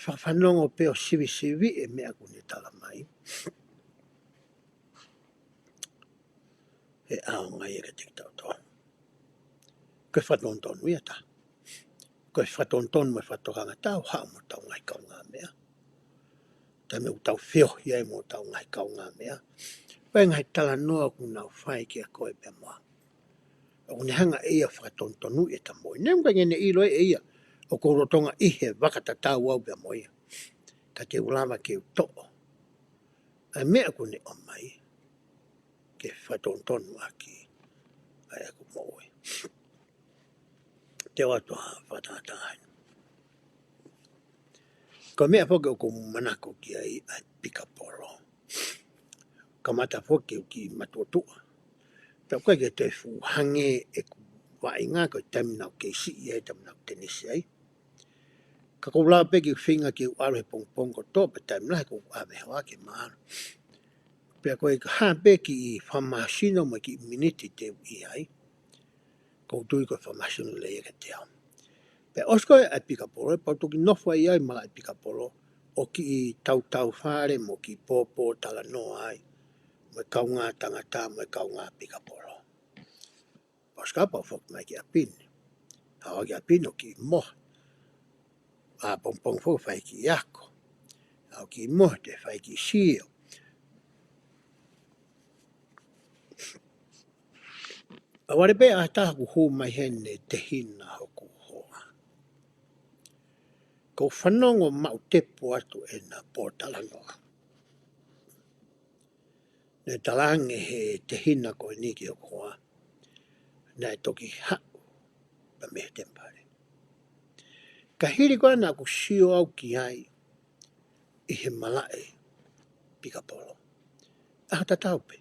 fakafanongo pē ʻo sivisiviʻi e meʻa ʻoku ne tala mai, ʻe ʻaonga ia kiate kitautolu. Ko e fakatonutonu ia ʻa e taha. Ko e fakatonutonu mo e fakatokanga ʻa e taha ʻoku haʻu mo hotau ngaahi kaungāmeʻa. Taimi ʻoku tau feohi ai mo hotau ngaahi kaungāmeʻa, pe ngaahi talanoa ʻoku nau fai kiate koe pea mo au, ʻoku ne hanga ʻe ia ʻo fakatonutonuʻi ʻeta moʻui. Neongo ʻoku ʻikai ke ne ʻilo ʻe ia ʻoku ou lolotonga ʻi he vaka tatau au pea mo ia, ka te u lava ke u toʻo ʻa e meʻa ʻoku ne ʻomai ke fakatonutonu ʻaki ʻa ʻeku moʻui. Te u ʻoatu ha fakatātā. Ko e meʻa foki ʻoku ou manako ki ai ʻa e pikapolo. Kamata foki ʻeku kiʻi matuʻotuʻa, pea ʻoku ʻikai ke toe fuʻu hangē ʻeku vaʻinga ko e taimi naʻá ku kei siʻi ai, taimi naʻá ku tenisi ai. Ka ʻoku ou lava pē ke u feinga ke u ʻalu he pongipongi kotoa, pea taimi lahi ʻoku ou ʻave hoa ke ma ʻalu. Pea ko e hā pē kiʻi fakamāsino mo e kiʻi miniti te u ʻi ai, ʻoku ou tui ko e fakamāsino lelei ia kiate au. Pea ʻosi ko ē ʻa e pikapolo, pea u toki nofo ai ʻi malaʻe pikapolo ʻo kiʻi tautaufale mo kiʻi pōpōtalanoa ai mo e kaungā tangata mo e kaungā pikapolo. Pea ʻosi ko ia pea u foki mai ki ʻapi ni. Haʻu ki ʻapi ni ʻo kiʻi mohe. ʻApongipongi foki fai kiʻi ako. Haʻu kiʻi mohe, toe fai kiʻi sio. ʻOku ʻalu pē ʻa e taha ʻoku hū mai heni ne tehina hoku hoa. ʻOku ou fanongo maʻu tepu atu ʻena pōtalanoa. Ne talaange ʻe he tehina ko eni ki hoku hoa, naʻe toki haʻu pē mei he temipale. Ka hili ko ia naʻá ku sio au ki ai ʻi he malaʻe pikapolo, ʻaho tatau pē.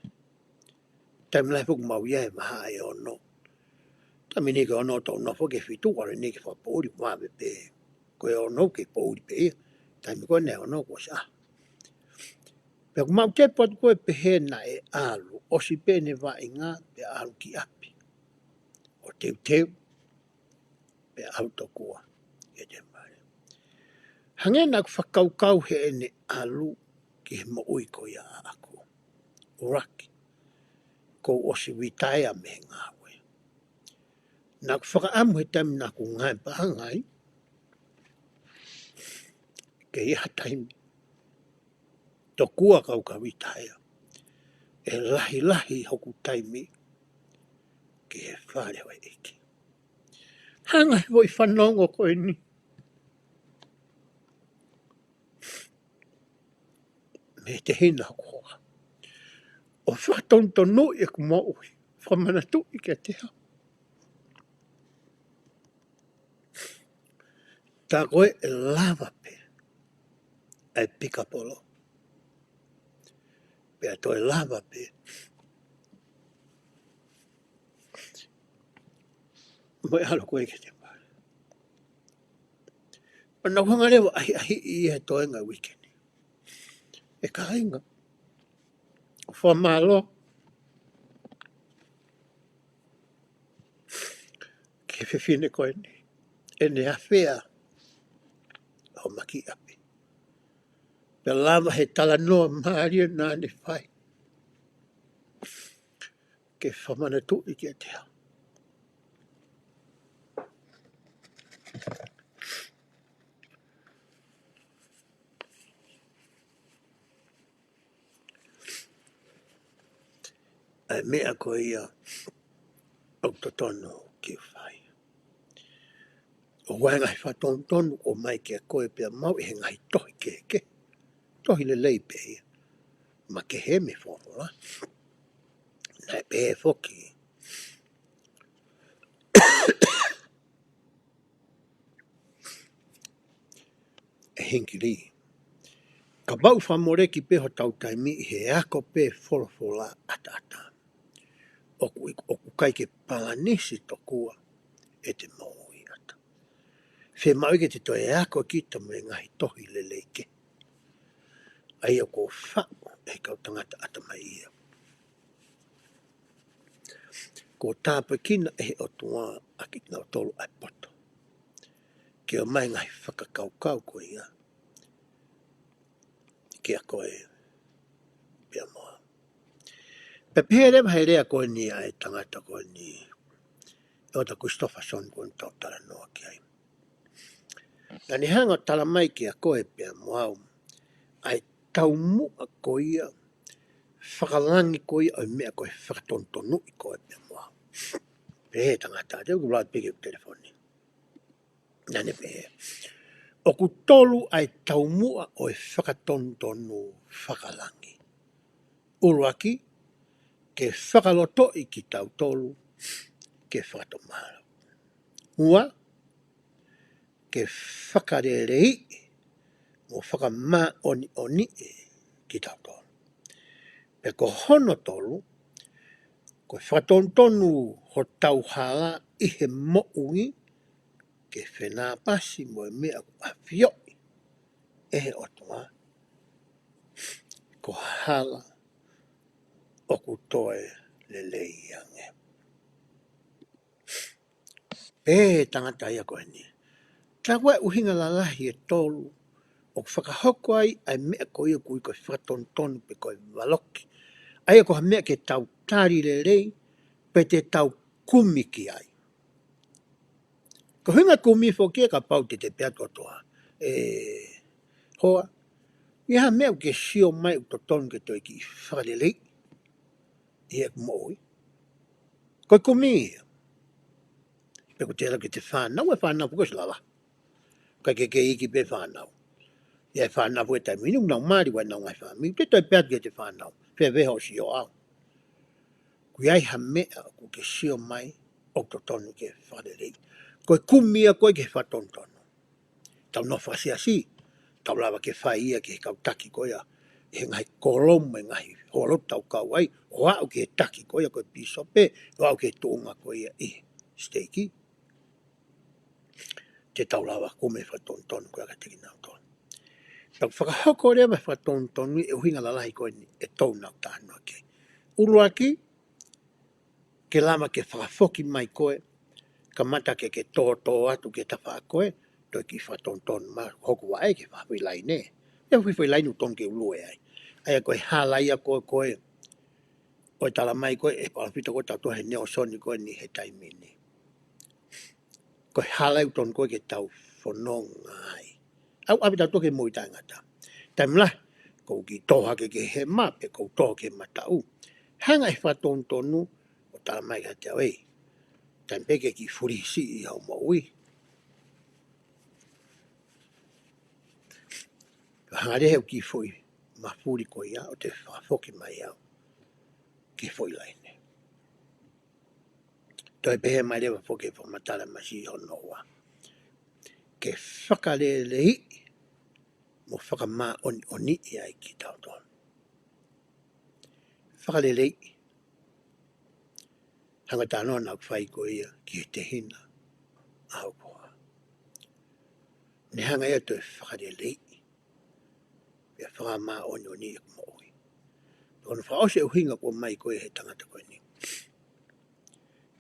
Taimi lahi foki ʻoku mau ʻi ai he vahaʻa ʻe ono. Taimi ni ko e ono tau nofo ki he fitu, ʻalu eni ke fakapoʻuli, vave pē. Ko e ono ke poʻuli pē ia. Taimi ko ē naʻe ono kuo ʻosi ʻā. Pea ʻoku mau tepu atu ko ē pehē naʻe ʻalu, ʻosi pē ʻene vaʻinga, pea ʻalu ki ʻapi. ʻO teuteu, pea ʻalu tokua ki he temipale. Hangē naʻa ku fakakaukau heʻene ʻalu ki he moʻui ko ia ʻaʻaku. ʻUluaki, kuo u ʻosi litaea mei he ngāue. Naʻa ku fakaʻamu he taimi naʻa ku ngāue paʻanga ai, ke ʻi ai ha taimi, tokua kau ka litaea, ʻe lahilahi hoku taimi ki he fale ʻo e ʻEiki. Hanga he foʻi fanongo ko eni mei he tehina hoku hoa, ʻo fakatonutonu ʻeku moʻui, fakamanatuʻi kiate au. Tā ko ē ʻe lava pē ʻa e pikapolo, pea toe lava pē mo e ʻalu ko ē ki he temipale. ʻO nau hanga leva ʻo ʻahiʻahiʻi ia he toenga uike ni. ʻE kāinga, fakamālō ki he fefine ko eni, ʻene afea ʻo maki ʻapi. Pea lava he talanoa mālie naʻa ne fai ke fakamanatuʻi kiate au ʻa e meʻa ko ia ʻoku totonu ke fai. ʻOku ʻi ai e ngaahi fakatonutonu ʻoku ʻomai kiate koe pea mo au ʻe he ngaahi tohi kehekehe. Tohi lelei pē ia. Makehe mei he Folofola. Naʻe pehē foki ʻe Hinckley, kapau ʻe fakamoleki pē hotau taimi ʻi he ako pē Folofola ʻataʻatā, ʻoku, ʻoku ʻikai ke palanisi tokua ʻete moʻui ʻataʻatā. Fiemaʻu ke te toe ako kita mei he ngaahi tohi lelei kehe, ʻa ia kuo faʻu ʻe he kau tangata ʻatamai ia. Kuo tāpuekina ʻe he ʻOtua ʻa kinautolu ʻa e poto ke ʻomai e ngaahi fakakaukau ko ia kiate koe pea mo au. Pea pehē leva he lea ko eni ʻa e tangata ko eni, ʻEletā Christofferson, ko eni ʻoku tau talanoa ki ai. Naʻa ne hanga ʻo tala mai kiate koe pea mo au ʻa e taumuʻa ko ia fakalangi ko ia ʻo e meʻa ko e fakatonutonu ʻi koe pea mo au. Pehē ʻe he tangata, te u lau pē ki he telefoni. Naʻa ne pehē, ʻoku tolu ʻa e taumuʻa ʻo e fakatonutonu fakalangi. ʻUluaki, ke fakalotoʻi kitautolu ke fakatomala. Ua, ke fakaleleiʻi mo fakamāʻoniʻoniʻi kitautolu. Pea ko hono tolu, ko e fakatonutonu hotau hala ʻi he moʻui ke fenāpasi mo e meʻa ʻoku ʻafioʻi ʻe he ʻOtua ko ha hala ʻoku toe lelei ange. Pehē ʻe he tangata ia ko eni, tā ko e ʻuhinga lalahi ʻe tolu ʻoku fakahoko ai ʻa e meʻa ko ia ʻoku ui ko e fakatonutonu pe ko e valoki. ʻA ia ko ha meʻa ke tau tali lelei, pe te tau kumi ki ai. Ko e ʻuhinga kumi foki ia kapau te te pehē atu, ʻOtua, ʻe hoa, ʻi ai ha meʻa ʻoku ke sio mai ʻoku totonu ke toe kiʻi fakaleleiʻi ʻi heʻeku moʻui? Ko e kumi ia. Pe ko e tala ki he fānau, ʻa e fānau ko e ʻosi lava. Ka ke ke iiki pē fānau. ʻI ai e fānau ko e taimi ni ʻoku nau mali, ʻoku ʻi ai ʻenau ngaahi fāmili. Te toe pehē atu ki he fānau, fēfē hoʻo sio ʻau? ʻOku ʻi ai ha meʻa ʻoku ke sio mai ʻoku totonu ke fakaleleiʻi? Ko e kumi ia ko ē ki he fakatonutonu. Tau nofo fakasiasi, tau lava ke fai ia ki he kau taki ko ia ʻi he ngaahi kōlomu, ʻi he ngaahi houalotu tau kau ai, ʻo aʻu ki he taki ko ia ko e pīsope, ʻo aʻu ki he tuʻunga ko ia ʻi he siteiki, te tau lava ʻo kumi e fakatonutonu ko ia kiate kinautolu. Pea fakahoko leva e fakatonutonu ʻi he ʻuhinga lalahi ko eni ʻoku nau talanoa ki ai. ʻUluaki, ke lava ke fakafoki mai koe, kamata ke ke tōtō atu ki he tafaʻaki ko ē, toe kiʻi fakatonutonu mai hoku vaʻe ke fakafoʻi laine. ʻE fakafoʻi laine ʻoku totonu ke u lue ai. ʻA ia ko e hala ia ko ē, ko ē ʻoku talamai ko ē ʻe he palōfita ko ē ʻoku tau tohi, Nalesoni ko eni he taimi ni. Ko e hala ia ʻoku totonu ko ē ke tau fononga ai. ʻOku ʻave kitautolu ki he moʻui taʻengata. Taimi lahi, ʻoku ou kiʻi tō hake ki he hema, pe ʻoku ou tō ki he mataʻu. Hanga ʻe he fakatonutonu ʻo talamai kiate au, ʻei, taimi pē ke kiʻi fulisiʻi hoʻo moʻui. Hanga leva ʻe he kiʻi foʻi mafuli ko ia ʻo toe fakafoki mai au ki he foʻi laine. Toe pehē mai leva foki e fakamatala masiʻi hono ua, ke fakaleleiʻi mo fakamāʻoniʻoniʻi ai kitautolu. Fakaleleiʻi. Hanga ʻe he talanoa naʻa ku fai ko ia ki he tehina ʻa hoku hoa. Ne hanga ia ʻo toe fakaleleiʻi, pea fakamāʻoniʻoniʻi ʻeku moʻui. Ko hono fakaʻosi e ʻuhinga ko ē ʻoku ʻomai ko ē ʻe he tangata ko eni.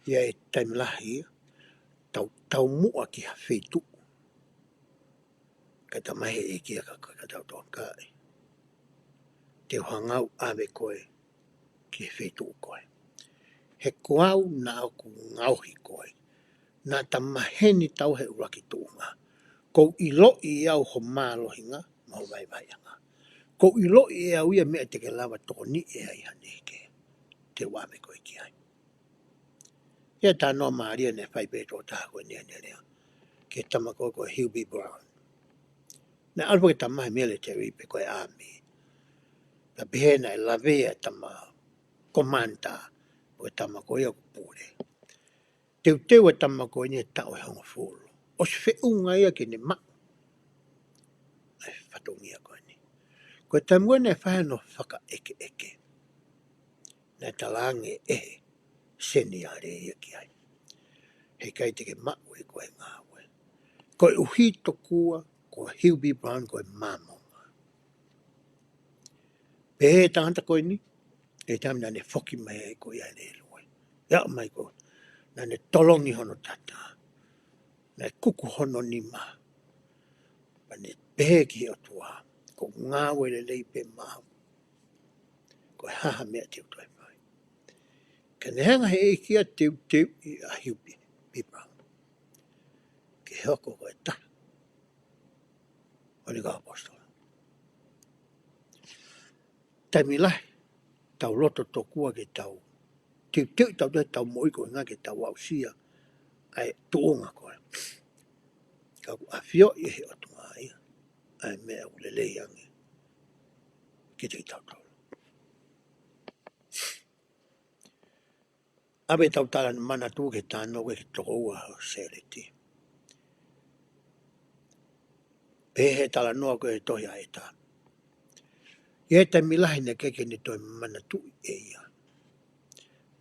ʻI he taimi lahi, tau, taumuʻa ki ha feituʻu, kae talamai ʻe he ʻEiki ia kia kitautolu, ʻikai. Te u hanga au ʻo ʻave koe ki he feituʻu ko ē. He ko au naʻa ku ngaohi koe. Naʻa ta maheni tau he ʻuluaki tuʻunga. ʻOku ou ʻiloʻi ʻe au ho mālohinga mo ho vaivaiʻanga. ʻOku ou ʻiloʻi ʻe au ia e meʻa te ke lava ʻo tokoniʻi ai haʻane hiki. Te u ʻave koe ki ai. ʻI he talanoa mālie naʻe fai pē ʻe he tokotaha ko eni ʻene lea ki he tama ko ē ko Hugh B. Brown. Naʻe ʻalu pē ki he tama he military pe ko e ʻāmi. Pea pehē naʻe lavea e tama commander, ko e tama ko ia ʻoku pule. Teuteu e tama ko eni he taʻu ʻe hongofulu. ʻOsi feʻunga ia ke ne maʻu ʻa e fatongia ko eni. Ko e taimi ko ē naʻe fai ai hono fakaʻekeʻeke, naʻe talaange ʻe he seniale ia ki ai, heʻikai te ke maʻu ʻe koe e ngāue, koeʻuhi tokua ko Hugh B. Brown ko e Māmonga. Pehē ʻe he tangata ko eni, ʻi he taimi naʻa ne foki mai ai ko ia ʻene lue, ʻa ia mai ko ē naʻa ne tolongi hono tata, naʻe kuku hono nima, pea ne pehē ki he ʻOtua, ʻOku ou ngāue lelei pē maʻau. Ko e hā ha meʻa te u toe fai? Ka ne hanga ʻe he ʻEiki ia ʻo teuteuʻi ʻa Hugh B. Brown ke hoko ko e taha ʻo ʻene kau ʻaposetolo. Taimi lahi, tau loto tokua ke tau teuteuʻi tautolu ʻetau moʻui koeʻuhi ke tau aʻusia ʻa e tuʻunga ko ē. Ka ʻoku ʻafioʻi ʻe he ʻOtua ia ʻa e meʻa ʻoku lelei ange kiate kitautolu. ʻAve ʻetau tala manatu ki he talanoa ko ē ki he tokoua ʻo Sēleti. Pehē ʻe he talanoa ko ē he tohi ʻa ʻEta, ʻi he taimi lahi naʻe ʻikai ke ne toe manatuʻi ʻe ia.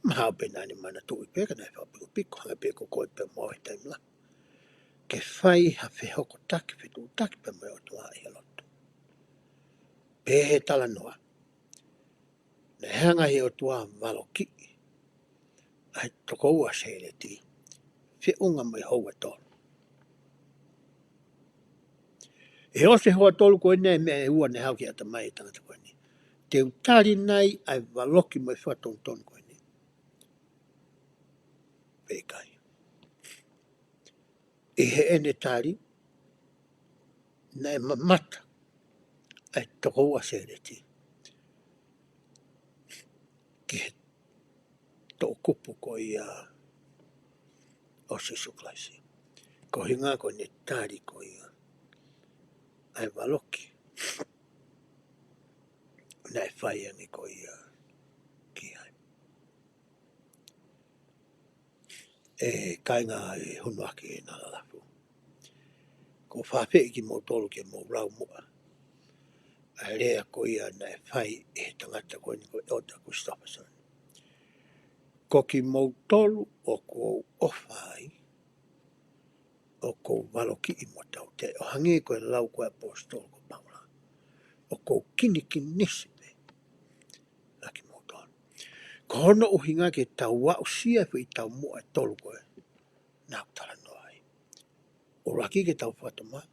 Mahalo pē naʻa ne manatuʻi pē ka naʻe fakapikopiko, hangē pē ko koe pea mo au he taimi lahi, ke fai ha fehokotaki, fetuʻutaki pea mo e ʻOtua ʻi he lotu. Pehē ʻe he talanoa, naʻe hanga ʻe he ʻOtua ʻo valokiʻi ʻa e tokoua ʻo Sēleti feʻunga mo e houa ʻe tolu. ʻI he ʻosi e houa ʻe tolu ko eni, ʻa e meʻa ʻe ua naʻe haʻu ki he ʻatamai ʻo e tangata ko eni: Te u tali nai ʻa e valoki mo e fakatonutonu ko eni pe ʻikai? ʻI heʻene tali, naʻe mamata ʻa e tokoua ʻo Sēleti ki he toʻukupu ko ia ʻo Sīsū Kalaisi, koeʻuhi ko ʻene tali ko ia ʻa e valoki naʻe fai ange ko ia ki ai. ʻE kāinga ʻi he ʻaho ni, ʻe ngaahi lalafu, ʻoku ou fakaafeʻi kimoutolu ke mou lau muʻa ʻa e lea ko ia naʻe fai ʻe he tangata ko eni ko ʻEletā Christofferson: Ko kimoutolu ʻoku ou ʻofa kiʻi mo tau te ʻo hangē ko e lau ko e ʻaposetolo ko Paula. ʻOku ou kinikinisi pē ʻa kimoutolu. Ko hono ʻuhinga ke tau aʻusia e foʻi taumuʻa ʻe tolu ko ē naʻa ku talanoa ai. ʻUluaki ke tau fakatomala.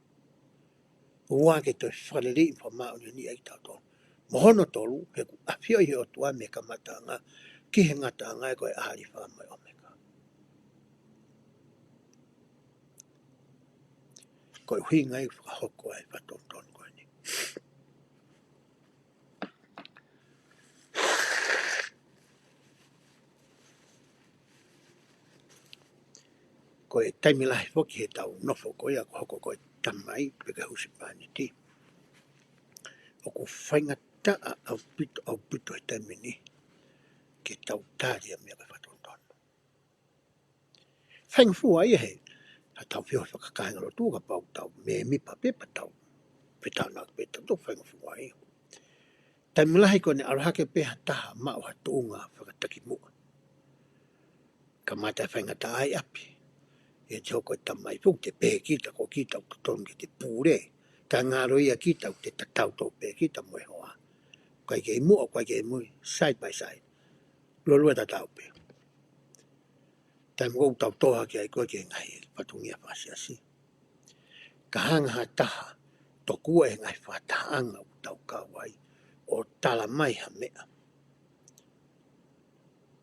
Ua ke toe fakaleleiʻi mo fakamāʻoniʻoniʻi ai kitautolu. Mo hono tolu, he ʻoku ʻafioʻi ʻe he ʻOtua mei he kamataʻanga ki he ngataʻanga ē ko e ʻAlifa mo e ʻOmeka. Ko e ʻuhinga ia ʻoku fakahoko ai e fakatonutonu ko eni. Ko e taimi lahi foki he tau nofo ko ia ʻoku hoko ko e tamai pe ko e husepāniti, ʻoku faingataʻa ʻaupito, ʻaupito he taimi ni ke tau tali ʻa e meʻa ko e fakatonutonu. Faingofua ia he, ha tau feohi fakakāingalotu kapau ʻoku tau mēmipa pē pea tau fetāunaki pē tautolu, faingofua ia. Taimi lahi ko ʻene ʻalu hake pē ha taha maʻu ha tuʻunga fakatakimuʻa. Kamata e faingataʻa ʻi ʻapi. ʻE te hoko e tamai foki te pehē kita ko kita ʻoku totonu ke te pule. Ka ngalo ia kita ʻoku te tatau toʻo pē kita mo e hoa. ʻIkai ke ʻi muʻa, ʻikai ke ʻi mui, side by side. Lōlua tatau pē. Taimi ko ē ʻoku tau tō hake ai ko ē ki he ngaahi fatongia fakasiasi, ka hanga ha taha tokua he ngaahi fakatahaʻanga ʻoku tau kau ai ʻo tala mai ha meʻa,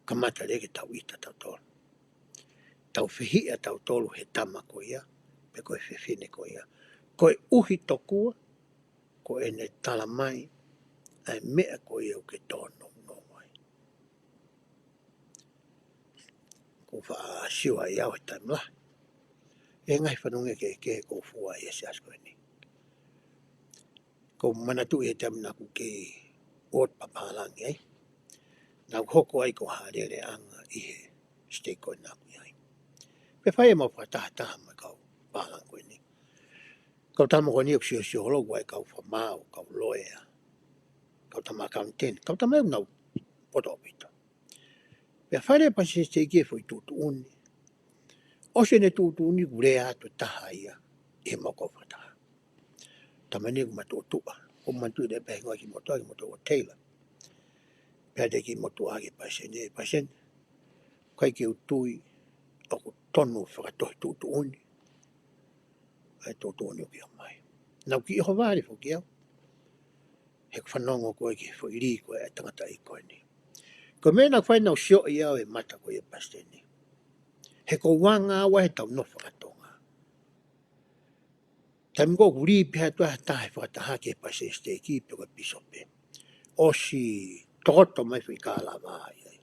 kamata leva ke tau ʻita tautolu. Tau fehiʻa tautolu he tama ko ia pe ko e fefine ko ia, koeʻuhi tokua ko ʻene tala mai ʻa e meʻa ko ia ʻoku ke tōnounou ai. ʻOku ou faʻa sio ai au he taimi lahi he ngaahi fanongo kehekehe ʻoku ou fua ai he siasi ko eni. ʻOku ou manatuʻi he taimi naʻa ku kei ʻoatu papālangi ai, naʻa ku hoko ai ko ha alēleaʻanga ʻi he siteiki ko ē naʻa ku ʻi ai. Pea fai ʻemau fakatahataha mo e kau pālangi ko eni. Kau tama ko eni ʻoku siosio holo, ʻoku ʻi ai e kau fakamaau, kau loea, kau tama accountant, kau tama ʻoku nau poto ʻaupito. Pea fai leva ʻe he palesiteni siteiki e foʻi tuʻutuʻuni. ʻOsi ʻene tuʻutuʻuni kuo lea atu e taha ia ʻi heʻemau kau fakataha. Tama ni ʻoku matuʻotuʻa, ʻoku ou manatuʻi leva pē e hingoa kimoutolu, kimoutolu ʻo Taylor. Pehē atu e kimoutolu ki he palesiteni, palesiteni, ʻikai ke u tui ʻoku tonu fakatohi tuʻutuʻuni ʻa e tuʻutuʻuni ʻoku ke ʻomai. Naʻa ku kiʻi ʻohovale foki au he ʻeku fanongo ko ē ki he foʻi lī ko ē ʻa e tangataʻeiki ko eni. Ko e meʻa naʻa ku fai naʻa ku sioʻi au e mata ko ia ʻa e palesiteni. He ʻoku ou anga au he tau nofo fakatonga. Taimi ko ē ʻoku lī pē ha taha he fakataha ki he palesiteni siteiki pe ko e pīsope, ʻosi tokoto mai foʻi kālava ai ai.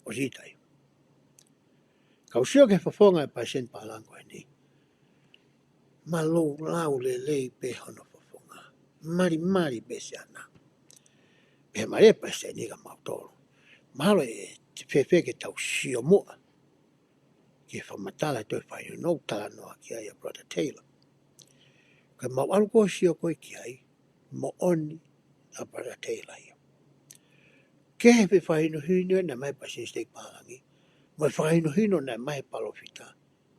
ʻOsi ʻita ia. Kau sio ki he fofonga ʻo e palesiteni pālangi ko eni. Mālōlō lelei pē hono fofonga. Malimali pē siana. Pea mālie e palesiteni kia mautolu. Mahalo ʻe fēfē ke tau sio muʻa ki he fakamatala ʻa e toe fakahinohino ʻoku talanoa ki ai ʻa Brother Taylor. Ka mau ʻalu ko ē ʻo sio ko ē ki ai, moʻoni ʻa Brother Taylor ia. Kehe pē fakahinohino naʻe ʻomai ʻe he palesiteni siteiki pālangi, mo e fakahinohino naʻe ʻomai ʻe he palōfita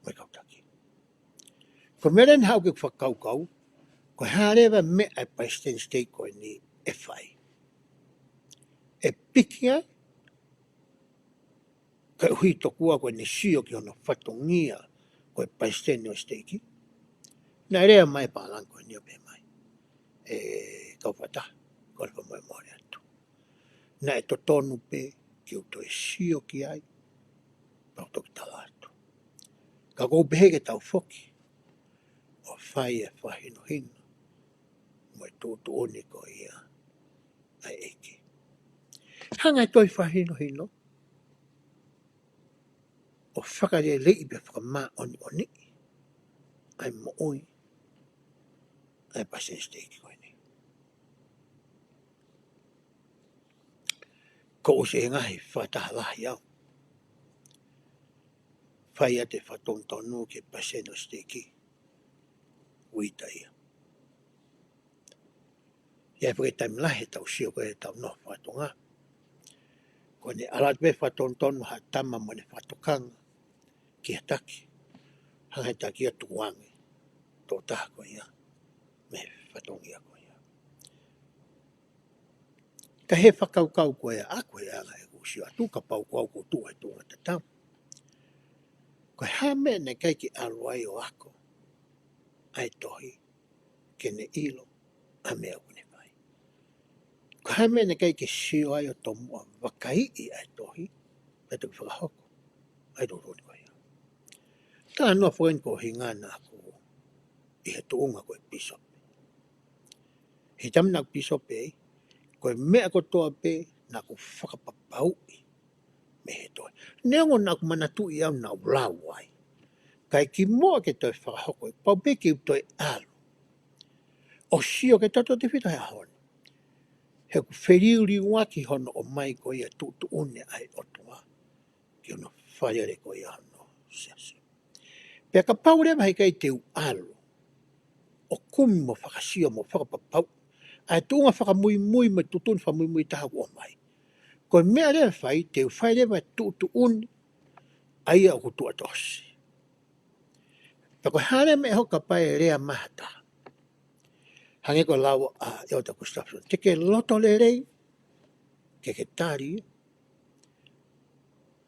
mo e kau taki. Ko e meʻa leva naʻa ku fakakaukau, ko e hā leva e meʻa ʻa e palesiteni siteiki ko eni ʻe fai. ʻE piki ai, koeʻuhi tokua ko ʻene sio ki hono fatongia ko e palesiteni ʻo e siteiki. Naʻe lea mai e pālangi ko eni ʻo pehē mai, ʻe kau fakataha, kole fakamolemole atu. Naʻe totonu pē ke u toe sio ki ai, pea u toki tala atu. Ka ʻoku ou pehē ke tau foki ʻo fai e fakahinohino mo e tuʻutuʻuni ko ia ʻa e ʻEiki. Hanga ʻe he toe fakahinohino ʻo fakaleleiʻi pea fakamāʻoniʻoniʻi ʻa e moʻui ʻa e palesiteni siteiki ko eni. Kuo u ʻosi ʻi he ngaahi fakataha lahi au. Fai atu e fakatonutonu ki he palesiteni ʻo e siteiki. ʻOku ʻita ia. ʻI ai foki e taimi lahi he tau sio ko ē he tau nofo fakatonga, ko ʻene ʻalu atu pē fakatonutonu ha tama mo ʻene fakatokanga ki ha taki, hanga ʻe he taki ia ʻo tukuange tokotaha ko ia, mei he fatongia ko ia. Ka he fakakaukau ko ia ʻaku he anga ʻeku sio atu, kapau ko au ʻoku ou tuʻu he tuʻunga tatau, ko e hā e meʻa naʻe ʻikai ke ʻalu ai ʻo ako ʻa e tohi ke ne ʻilo ʻa e meʻa ʻoku ne fai? Ko e hā e meʻa naʻe ʻikai ke sio ai ʻo tomuʻa vakaiʻi ʻa e tohi, pea toki fakahoko ʻa e tuʻutuʻuni ko ia? Talanoa foki eni ko e ʻuhinga naʻa ku ʻi he tuʻunga ko e pīsope. He taimi naʻa ku pīsope ai, ko e meʻa kotoa pē naʻa ku fakapapauʻi mei he tohi. Neongo naʻa ku manatuʻi au naʻa ku lau ai, kae kimuʻa ke toe fakahoko, ʻe pau pē ke u toe ʻalu ʻo sio ki he tototefito he ʻaho ni, he ʻoku feliuliuaki hono ʻomai ko ia e tuʻutuʻuni ʻa e ʻOtua ki hono failele ko ia hono siasi. Pea kapau leva he ʻikai te u ʻalu ʻo kumi mo fakasio mo fakapapauʻi ʻa e tuʻunga fakamuimui mo e tuʻutuʻuni fakamuimui ʻe taha ʻoku ʻomai, ko e meʻa leva ʻe fai, te u fai leva e tuʻutuʻuni ʻa ia ʻoku tuʻatosi. Pea ko e hā leva e meʻa ʻe hoko kapau ʻe lea mai ha taha, hangē ko e lau ʻa ʻEletā Gustafson, te ke loto lelei ke ke tali.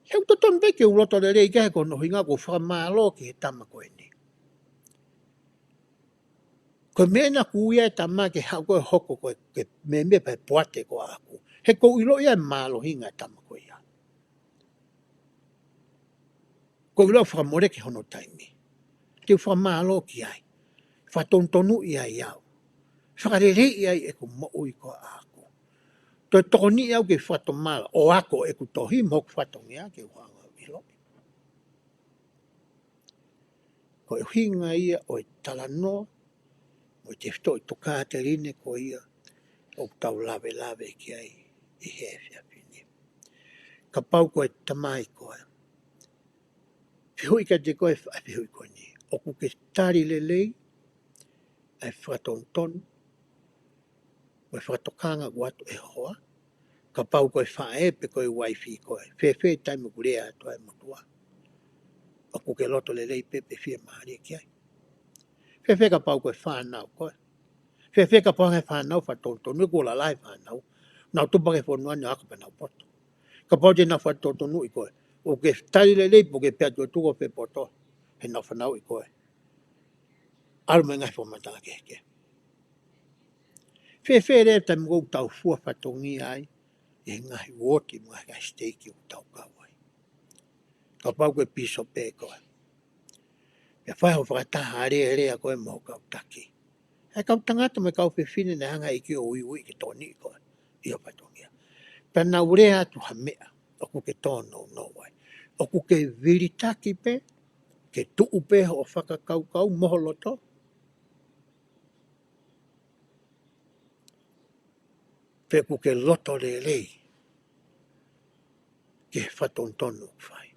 He ʻoku totonu pē ke u loto lelei, ka he ko hono ʻuhinga ʻoku ou fakamālō ki he tama ko eni. Ko e meʻa naʻa ku ui ai e tama ke haʻu ko ē ʻo hoko ko e, ke mēmipa he poate ko ʻaku, he ʻoku ou ʻiloʻi ʻa e mālohinga e tama ko ia. ʻOku ou ʻiloʻi ʻoku fakamoleki hono taimi. Te u fakamālō ki ai, fakatonutonu ai au, fakaleleiʻi ai ʻeku moʻui ko ʻaku. Toe tokoniʻi au ke fakatomala ʻo ako ʻeku tohi mo hoku fatongia ke u hanga ʻo ʻiloʻi. Ko e ʻuhinga ia ʻo e talanoa mo e tefitoʻi tokāteline ko ia ʻoku tau lavelave ki ai ʻi he efiafi ni. Kapau ko e tamai koe, fehuʻi kiate koe ʻa e fehuʻi ko eni: ʻOku ke tali lelei ʻa e fakatonutonu mo e fakatokanga ʻoku ʻoatu ʻe ho hoa? Kapau ko e faʻē pe ko e uaifi koe, fēfē taimi ʻoku lea atu ai e motuʻa? ʻOku ke loto lelei pē pe fiemālie ki ai? Fēfē kapau ko e fānau koe? Fēfē kapau ʻoku ʻi ai e fānau fakatonutonu, kuo lalahi e fānau, nau tupu hake he fonua ni ʻo ako pea nau poto? Kapau te nau fakatonutonuʻi koe, ʻoku ke tali lelei pe ʻoku ke pehē atu ʻoku tuku ʻo fie poto heʻenau fanauʻi koe ʻalu mei he ngaahi fakamatala kehekehe? Fēfē leva taimi ʻoku tau fua fatongia ai ʻi he ngaahi uooti mo e ngaahi siteiki ʻoku tau kau ai? Kapau ko e pīsope koe, pea fai hoʻo fakataha alēlea koe mo ho kau taki, ʻa e kau tangata mo e kau fefine naʻe hanga ʻe he ʻEiki ʻo uiuiʻi ke tokoniʻi koe ʻi ho fatongia, pea nau lea atu ha meʻa ʻoku ke tōnounou ai, ʻoku ke vilitaki pē, ke tuʻu pē hoʻo fakakaukau mo ho loto, pe ʻoku ke loto lelei ki he fakatonutonu ʻoku fai?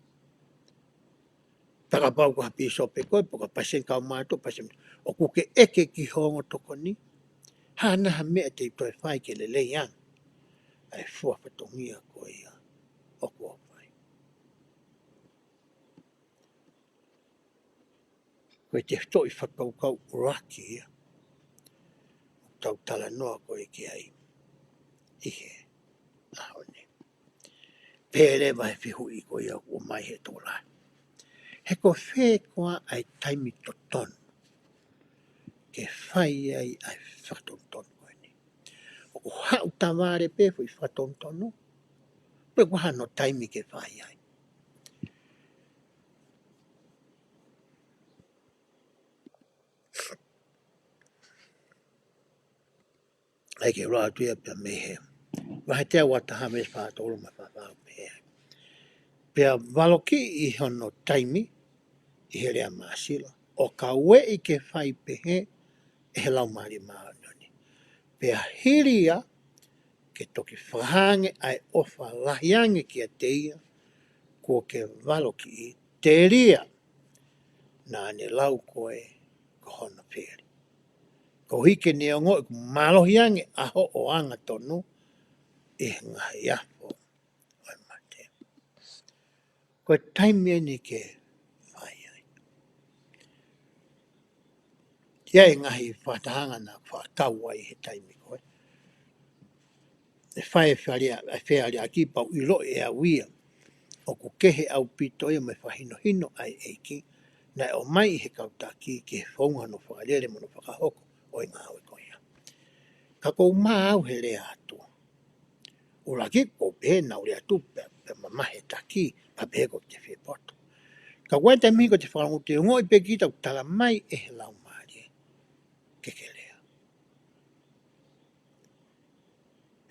Pea kapau ko ha pīsope koe, pe ko ha palesiteni kau mātuʻa, palesiteni, ʻoku ke ʻeke ki ho ongo tokoni, hā nai ha meʻa te u toe fai ke lelei ange ʻa e fua fatongia ko ia ʻoku ou fai? Ko e tefitoʻi fakakaukau ʻuluaki ia ʻoku tau talanoa ko ē ki ai ʻi he ʻaho ni. Pea leva e fehuʻi ko ia ʻoku ʻomai ʻe he tokolahi: He ko fē koā ʻa e taimi totonu ke fai ai ʻa e fakatonutonu ko eni? ʻOku haʻu tavale pē foʻi fakatonutonu, pe ʻoku ʻi ai hano taimi ke fai ai? ʻAi ke u lau atu ia pea mei he vahe teau uataha veesi fātolu mo e fāfā, pehē ai: Pea valokiʻi ʻi hono taimi, ʻi he lea māsila, ʻo ka ueʻi ke fai pehē ʻe he Laumālie Māʻoniʻoni, pea hili ia ke toki fakahā ange ʻa e ʻofa lahi ange kiate ia kuo ke valokiʻi, telia naʻa ne lau koe ko hono fili, koeʻuhi ke ne ongoʻi ʻoku mālohi ange ʻa hoʻo angatonu ʻi he ngaahi afo ʻo e mate. Ko e taimi eni ke fai ai. ʻI ai e ngaahi fakatahaʻanga naʻa ku fakakau ai he taimi ko ē. ʻE fai e fealea-, e fealeaʻaki pea u ʻiloʻi ʻe au ia ʻoku kehe ʻaupito ia mo e fakahinohino ʻa e ʻEiki naʻe ʻomai ʻe he kau taki ki he founga hono fakalele mo hono fakahoko ʻo e ngāue ko ia. Ka ʻoku ou mā au he lea atu. ʻUluaki ʻoku ou pehē naʻa ku lea atu pē, pē mamahi e taki, pea pehē ʻoku te fie poto. Ka ʻoku ʻi ai e taimi ko ē te fakalongo te ongoʻi pē kita ʻoku tala mai ʻe he Laumālie ke ke lea.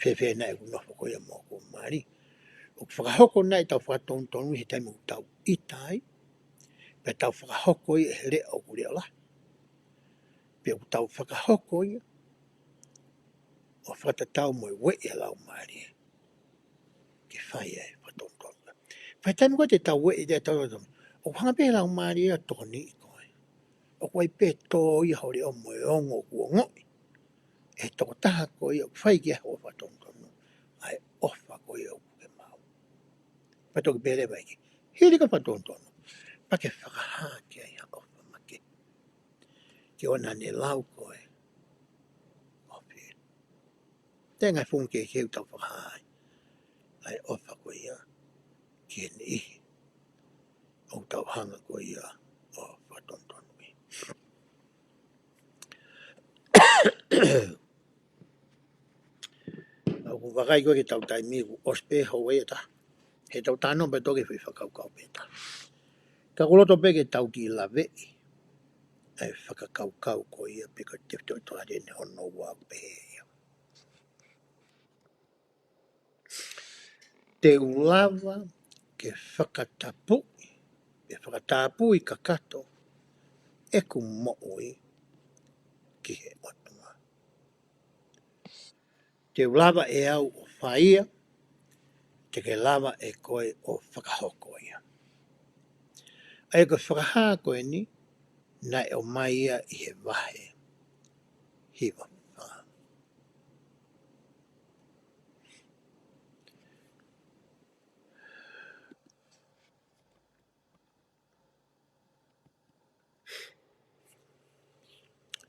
Fēfē nai ʻeku nofo ko ia mo hoku mali? ʻOku fakahoko nai ʻetau fakatonutonu he taimi ʻoku tau ʻita ai? Pe tau fakahoko ia he lea ʻoku leʻo lahi? Pe ʻoku tau fakahoko ia ʻo fakatatau mo e ueʻi ʻa e Laumālie ke fai e fakatonutonu? Pea taimi ko ē te tau ueʻi, te tau, ʻoku hanga pē ʻe he Laumālie ia ʻo tokoniʻi koe. ʻOku ʻi ai pē tō ia ho leʻo mo e ongo ʻoku ongoʻi ʻe he tokotaha ko ia ʻoku fai ki ai hoʻo fakatonutonu ʻa e ʻofa ko ia ʻoku ke maʻu. Pea toki pehē leva e ʻEiki, hili ko e fakatonutonu, pea ke fakahā ki ai ha ʻofa makehe, ke ʻoua naʻa ne lau koe ʻo fili. Te ngaahi fuʻu kehekehe ʻoku tau fakahā ai ʻa e ʻofa ko ia ki he niʻihi ʻoku tau hanga ko ia ʻo fakatonutonuʻi. ʻOku ou vakai ko ē ki heʻetau taimi, kuo ʻosi pē houa ʻe taha. Heʻetau talanoa pē toki foʻi fakakaukau pē taha. Ka ʻoku ou loto pē ke tau kiʻi laveʻi ʻa e fakakaukau ko ia pē ko e tefitoʻi tokāteline hono ua ʻoku pehē ia. Te u lava ke fakatapui, ke fakatapui kakato ʻeku moʻui ki he ʻOtua. Te u lava ʻe au ʻo fai ia, te ke lava ʻe koe ʻo fakahoko ia. ʻA ia ko e fakahā ko eni, naʻe ʻomai ia ʻi he vahe hiva fā.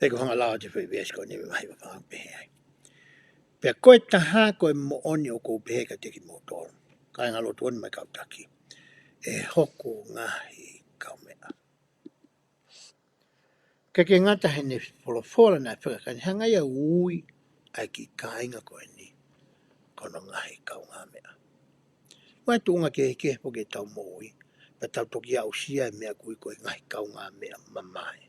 ʻOku ou hanga ʻo lau atu e foʻi veesi ko eni mei he vahe hiva fā ʻoku pehē ai. Pea ko e taha ko e moʻoni ʻoku ou pehē kiate kimoutolu, kāinga lotu ʻoku ʻi he kau taki, ʻe hoku ngaahi kaumeʻa. ʻIkai ke ngata heʻene folofola naʻe fekau, ka ne hanga ia ʻo ui ʻa e kiʻi kāinga ko eni ko hono ngaahi kaungāmeʻa. Mo e tuʻunga kehekehe foki ʻetau moʻui, pea tau toki aʻusia e meʻa ʻoku ui ko e ngaahi kaungāmeʻa mamae.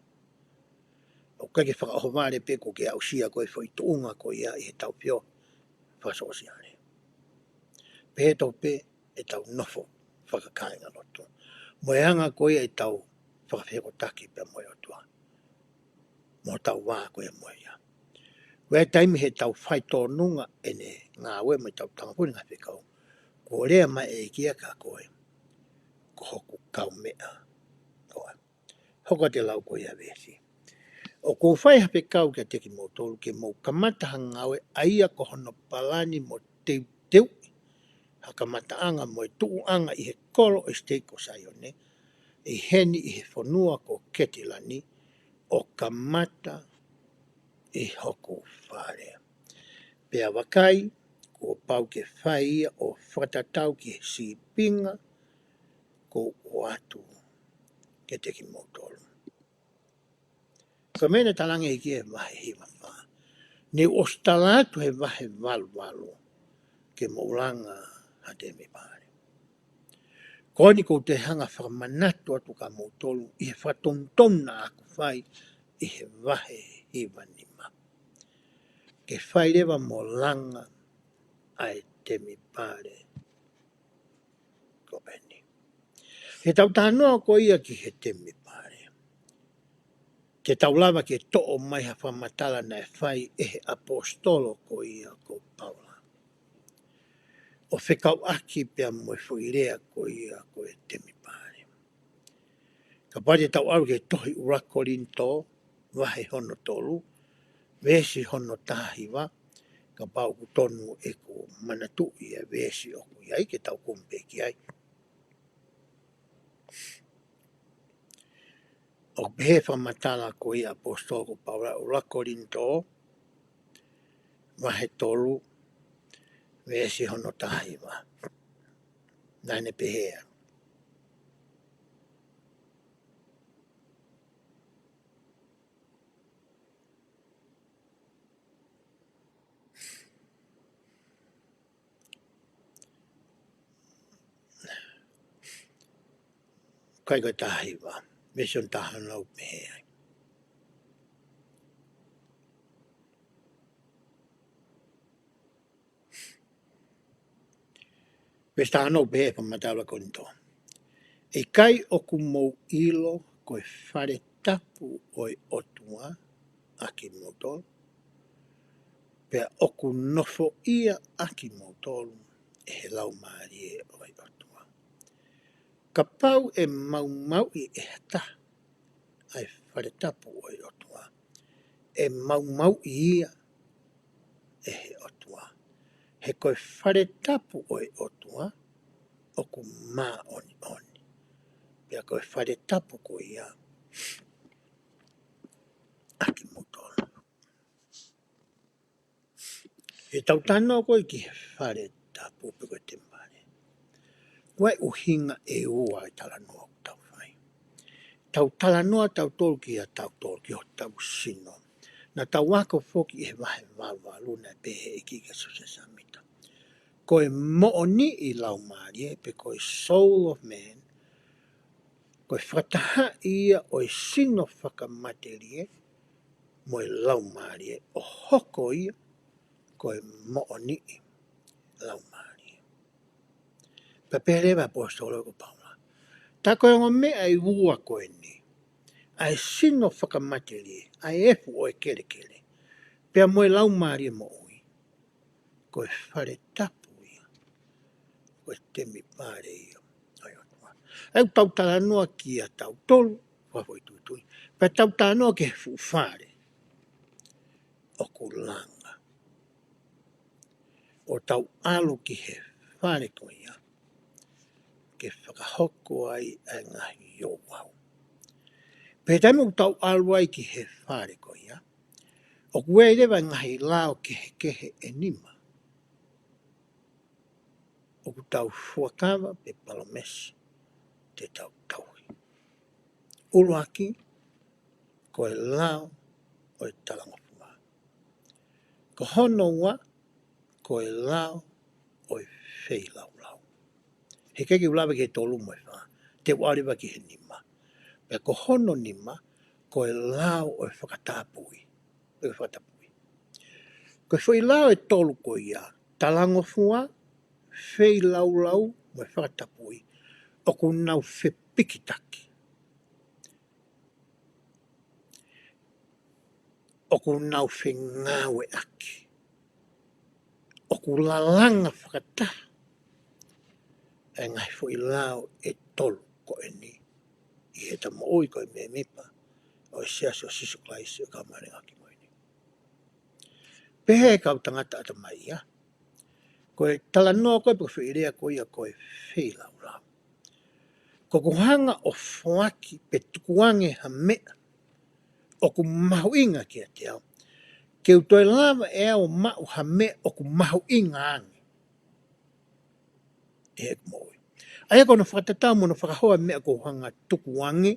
ʻOku ʻikai ke fakaʻohovale pē kuo ke aʻusia ko e foʻi tuʻunga ko ia ʻi heʻetau feohi fakasōsiale. Pehē tofu pē ʻetau nofo fakakāinga lotu, mo e anga ko ia ʻetau fakafehokotaki pea mo e ʻOtua, mo hotau vā ko ia mo ia. ʻOku ʻi ai e taimi heʻetau fai tōnunga ʻene ngāue mo ʻetau tangapuni ngaahi fekau, kuo lea mai e ʻEiki kia koe, ko hoku kaumeʻa koe. Hoko atu e lau ko ia veesi. ʻOku ou fai ha fekau kiate kimoutolu ke mou kamata ha ngāue ʻa ia ko hono palani mo teuteuʻi ha kamataʻanga mo e tuʻuʻanga ʻi he kolo ʻo e siteiki ko Saione, ʻi heni ʻi he fonua ko Ketilani, ʻo kamata ʻi hoku fale. Pea vakai, kuo pau ke fai ia ʻo fakatatau ki he sīpinga kuo u ʻoatu kiate kimoutolu. Ko e meʻa naʻe talaange ki he vahe hiva fā, ne u ʻosi tala atu he vahe valu valu ke mou langa ha temipale. Ko eni ʻoku ou toe hanga ʻo fakamanatu atu kia moutolu ʻi he fakatonutonu naʻa ku fai ʻi he vahe hiva nima, ke fai leva mo langa ʻa e temipale ko eni. Heʻetau talanoa ko ia ki he temipale, te tau lava ke toʻo mai ha fakamatala naʻe fai ʻe he ʻaposetolo ko ia ko Paula, ʻo fekauʻaki pea mo e foʻi lea ko ia ko e temipale. Kapau te tau ʻalu ki he tohi ʻuluaki Kolinitō, vahe hono tolu, veesi hono taha hiva, kapau ʻoku tonu ʻeku manatuʻi e veesi ʻoku ʻi ai, ke tau kumi pē ki ai. ʻOku pehē fakamatala ko ia ʻaposetolo ko Paula ʻuluaki Kolinitō, vahe tolu, veesi hono taha hiva. Naʻa ne pehē. Kai ko e taha hiva, veesi hono taha ono ʻoku pehē ai. Veesi taha ono ʻoku pehē fakamatala Kolinitō. ʻIkai ʻoku mou ʻilo ko e fale tapu ʻo e ʻOtua ʻa kimoutolu, pea ʻoku nofoʻia ʻa kimoutolu ʻe he Laumālie ʻo e ʻOtua. Kapau ʻe maumauʻi ʻe ha taha ʻa e fale tapu ʻo e ʻOtua, ʻe maumauʻi ia ʻe he ʻOtua. He ko e fale tapu ʻo e ʻOtua ʻoku māʻoniʻoni. Pea ko e fale tapu ko ia ʻa kimoutolu. ʻI heʻetau talanoa ko ē ki he fale tapu pe ko e temipale, ʻoku ʻi ai e ʻuhinga ʻe ua ʻi he talanoa ʻoku tau fai. Tau talanoa tautolu kiate kitautolu, ki hotau sino. Naʻa tau ako foki ʻi he vahe valu valu naʻe pehē ʻe he ʻEiki kia Siosefa Sāmita, ko e moʻoniʻi laumālie, pe ko e soul of man, ko e fakatahaʻi ia ʻo e sino fakamatelie mo e laumālie, ʻo hoko ia ko e moʻoniʻi laumālie. Pea pehē leva ʻaposetolo ko Paula, tā ko e ongo meʻa ʻe ua ko eni, ʻa e sino fakamatelie, ʻa e efu ʻo e kelekele, pea mo e laumālie moʻui, ko e fale tapu ia, ko e temipale ia ʻo e ʻOtua. ʻOku tau talanoa kiate kitautolu, fakafoʻituitui, pea tau talanoa ki he fuʻu fale ʻoku langa, ʻo tau ʻalu ki he fale ko ia ke fakahoko ai ʻa e ngaahi ouau. Pea taimi ʻoku tau ʻalu ai ki he fale ko ia, ʻoku ʻi ai leva e ngaahi lao kehekehe ʻe nima ʻoku tau fuakava pe palōmesi te tau tauhi. ʻUluaki, ko e lao ʻo e talangofua. Ko hono ua, ko e lao ʻo e feilaulau. He ʻikai ke u lave ki he tolu mo e fā, te u ʻalu leva ki he nima. Pea ko hono nima, ko e lao ʻo e fakatapui. ʻO e fakatapui. Ko e foʻi lao ʻe tolu ko ia, talangofua, feilaulau, mo e fakatapui, ʻoku nau fepikitaki. ʻOku nau fengāueʻaki. ʻOku lalanga fakataha ʻa e ngaahi foʻi lao ʻe tolu ko eni ʻi heʻeta moʻui ko e mēmipa ʻo e Siasi ʻo Sīsū Kalaisi ʻo e Kau Māʻoniʻoni ʻi he Ngaahi ʻAho Kimui Ni. Pehē ʻe he kau tangata ʻatamai ia, ko e talanoa ko ē pe ko e foʻi lea ko ia ko e feilaulau, ko ʻeku hanga ʻo foaki pe tukuange ha meʻa ʻoku mahuʻinga kiate au, ke u toe lava ʻe au ʻo maʻu ha meʻa ʻoku mahuʻinga ange ʻi heʻeku moʻui. ʻA ia ko hono fakatatau mo hono fakahoa e meʻa ʻoku ou hanga ʻo tukuange,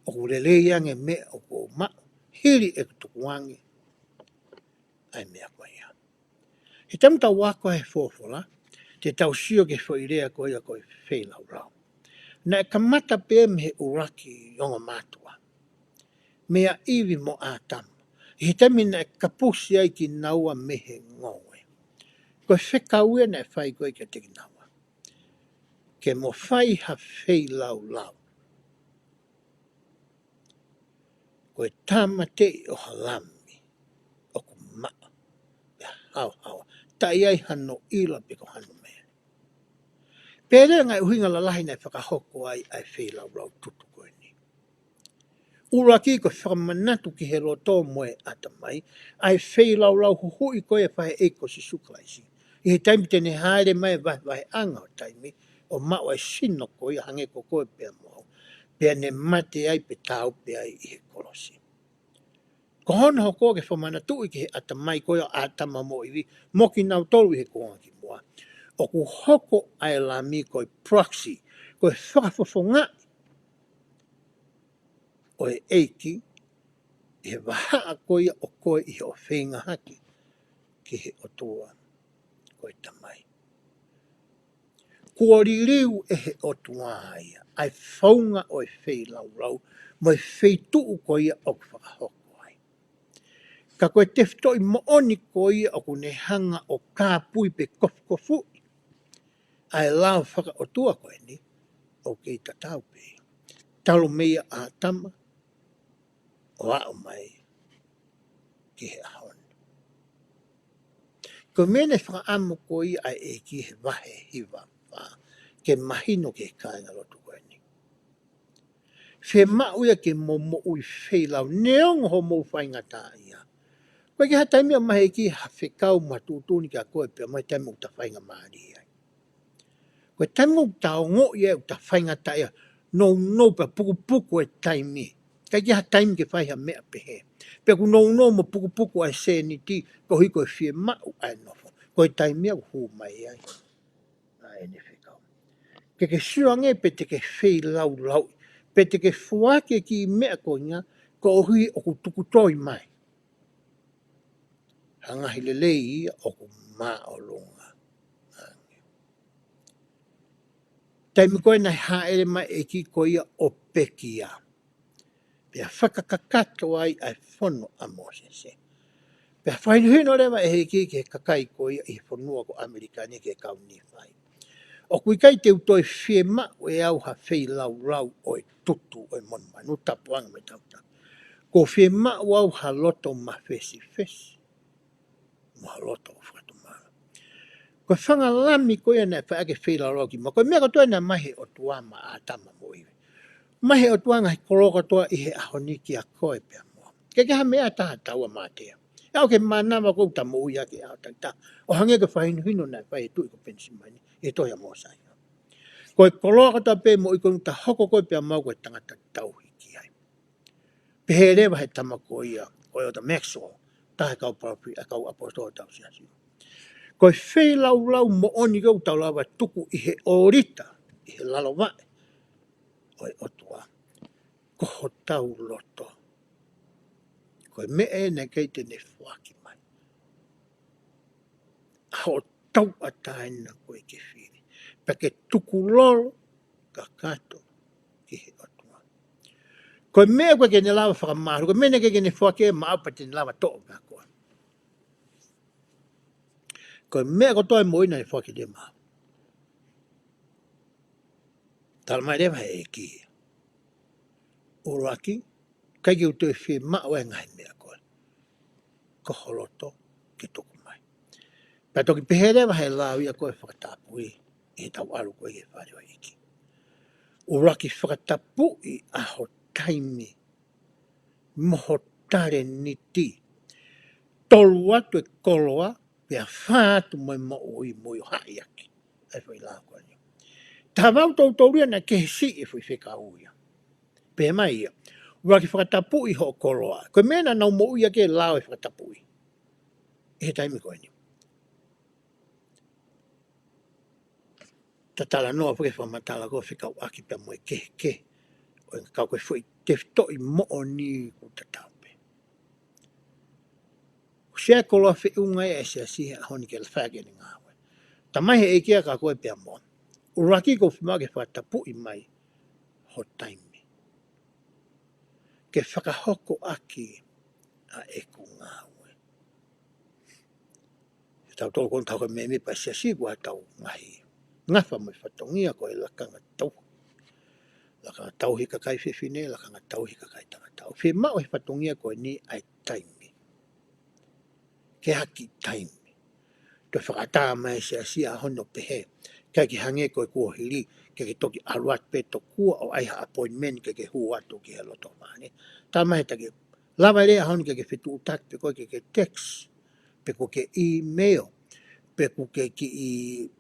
ʻoku lelei ange e meʻa ʻoku ou maʻu hili ʻeku tukuange ʻa e meʻa ko ia. He taimi ʻoku tau ako ai he folofola, te tau sio ki he foʻi lea ko ia ko e feilaulau. Naʻe kamata pē mei he ʻuluaki ongo mātuʻa, meia ʻIvi mo ʻĀtama, ʻi he taimi naʻe kapusi ai kinaua mei he ngoue. Ko e fekau ia naʻe fai ko ē kiate kinaua, ke mo fai ha feilaulau, ko e tāmateʻi ʻo ha lami ʻoku maʻa pea haohaoa, taʻe ʻi ai hano ʻilo pe ko hano mele. Pea ʻi ai e ngaahi ʻuhinga lalahi naʻe fakahoko ai ʻa e feilaulau tutu ko eni. ʻUluaki, ko e fakamanatu ki he loto mo e ʻatamai ʻa e feilaulau huhuʻi ko ē ʻa e faʻē ko Sīsū Kalaisi, ʻi he taimi te ne hāʻele mai e vahevaheʻanga ʻo taimi ʻo maʻu ʻa e sino ko ia hangē ko koe pea mo au. Pea ne mate ai pe tau pē ai ʻi he kolosi. Ko hono hoko ke fakamanatuʻi ki he ʻatamai ko ia ʻo ʻĀtama mo ʻIvi, mo kinautolu ʻi he kuonga ki muʻa. ʻOku hoko ʻa e Lami ko e proxy, ko e fakafofongaʻi ʻo e ʻEiki, ʻi he vahaʻa ko ia ʻo koe ʻi hoʻo feinga hake ki he ʻOtua ko e Tamai. Kuo liliu ʻe he ʻOtua ia ʻa e founga ʻo e feilaulau mo e feituʻu ko ia ʻoku fakahoko ai. Ka ko e tefitoʻi moʻoni ko ia ʻoku ne hanga ʻo kāpui pe kofikofuʻi ʻa e lao fakaʻotua ko eni, ʻoku kei tatau pē ia. Talu mei a ʻĀtama ʻo aʻu mai ki he ʻaho ni. Ko e meʻa naʻe fakaʻamu ko ia ʻa e ʻEiki he vahe hiva fā, ke mahino ki he kāingalotu ko eni. Fiemaʻu ia ke mou moʻui feilaulauʻi neongo hoʻomou faingataʻaʻia. ʻOku ʻikai ke ʻi ai ha taimi ʻe maʻu ʻe he ʻEiki ha fekau mo ha tuʻutuʻuni kia koe pea mo e taimi ʻoku ta faingamālie ai. Ko e taimi ʻoku ta ongoʻi ai ʻoku ta faingataʻaʻia, nounou pea pukupuku e taimi. ʻIkai ke ʻi ai ha taimi ke fai ha meʻa pehē. Pea ʻoku nounou mo pukupuku ʻa e sēniti, koeʻuhi ko e fiemaʻu ʻa e nofo. Ko e taimi ia ʻoku hū mai ai ʻa ʻene fekau. Ke ke sio ange pe te ke feilaulau, pe te ke foaki e kiʻi meʻa ko ia, koeʻuhi ʻoku tuku toi mai ha ngaahi lelei ia ʻoku māʻolunga ange. Taimi ko ē naʻe hāʻele mai e ʻEiki ko ia ʻo pekia, pea fakakakato ai ʻa e fono ʻa Mōsese. Pea fakahinohino leva ʻe he ʻEiki ki he kakai ko ia ʻi he fonua ko ʻAmelika ni, ki he kau Nīfai: ʻOku ʻikai te u toe fiemaʻu ʻe au ha feilaulau ʻo e tutu ʻo e monumanu, tapu ange mo e tautau. ʻOku ou fiemaʻu au ha loto mafesifesi mo ha loto fakatomala. Ko e fanga Lami ko ia naʻe fai ʻaki e feilaulau ki muʻa. Ko e meʻa kotoa naʻe ʻomai ʻe he ʻOtua maʻa ʻĀtama mo ʻIvi. ʻOmai ʻe he ʻOtua e ngaahi koloa kotoa ʻi he ʻaho ni kia koe pea mo au. ʻIkai ke ʻi ai ha meʻa ʻe taha taua mā te ia. ʻE ʻalu ke mānava ko ē ʻoku ta moʻui ʻaki he ʻaho takitaha, ʻo hangē ko e fakahinohino naʻe fai ʻe he tuʻi ko Penisimani ʻi he tohi ʻa Mōsaia. Ko e koloa kotoa pē moʻui ko eni ʻoku ta hoko ko ē pea mo au ko e tangata tauhi ki ai. Pehē leva ʻe he tama ko ia, ko ʻEletā Maxwell, taha e kau palōfita, ʻa e kau ʻaposetolo ʻo e Siasi. Ko e feilaulau moʻoni ko ē ʻoku tau lava tuku ʻi he ʻōlita, ʻi he lalo vaʻe ʻo e ʻOtua, ko hotau loto. Ko e meʻa ē naʻe ʻikai te ne foaki mai. ʻA hoʻo tauʻatāina ko ē ke fili, pea ke tukulolo kakato ki he ʻOtua. Ko e meʻa ʻoku ʻikai ke ne lava fakamālō, ko e meʻa naʻe ʻikai ke ne foaki ia maʻau pea te ne lava toʻo pē ʻe koe. Ko e meʻa kotoa ʻi he moʻui naʻe foaki leva maʻau. Talamai leva ʻe he ʻEiki: ʻUluaki, ʻikai ke u toe fiemaʻu ʻa e ngaahi meʻa ko ē. Ko ho loto ke tuku mai. Pea toki pehē leva ʻe he lao ia ko ē fakatapui, ʻi heʻetau ʻalu ko ē ki he fale ʻo e ʻEiki: ʻUluaki fakatapui ʻa ho taimi mo ho talēniti. Tolu atu e koloa, pea fā atu mo e moʻui mo e haʻi ʻaki. ʻA e foʻi lao ko eni. Taha valu tolu tolu ia naʻe kehe siʻi e foʻi fekau ia. Pehē mai ia: ʻUluaki fakatapui hoʻo koloa. Ko e meʻa naʻa nau moʻui ʻaki e lao e fakatapui ʻi he taimi ko eni. Ta talanoa foki he fakamatala ko ē fekauʻaki pea mo e kehekehe ʻo e ngaahi kau ko e foʻi tefitoʻi moʻoni ʻoku tatau pē. ʻOku ʻi ai e koloa feʻunga ia ʻa e Siasi he ʻaho ni ke fai ʻaki ʻene ngāue. Talamai ʻe he ʻEiki kia koe pea mo au: ʻUluaki, ʻoku ou fiemaʻu ke fakatapui mai ho taimi ke fakahoko ʻaki ʻa ʻeku ngāue. Tautolu ko eni ʻoku tau ko e mēmipa ʻa e Siasi, ko ʻetau ngaahi ngafa mo e fatongia ko e lakanga tauhi. Lakanga tauhi kakai fefine, lakanga tauhi kakai tangata. ʻOku fiemaʻu ʻe he fatongia ko eni ʻa e taimi. Ke ʻi ai ha kiʻi taimi. Toe fakaʻatā mai ʻe he Siasi ʻa e ʻaho ni ʻo pehē, ʻikai ke hangē ko e kuohili, ke ke toki ʻalu atu pē tokua ʻo ʻai ha appointment ke ke hū atu ki he lotofale. Talamai ʻe he taki, lava leva ʻa e ʻaho ni ke ke fetuʻutaki pē koe, ke ke text, pe ko ke email, pe ko ke kiʻi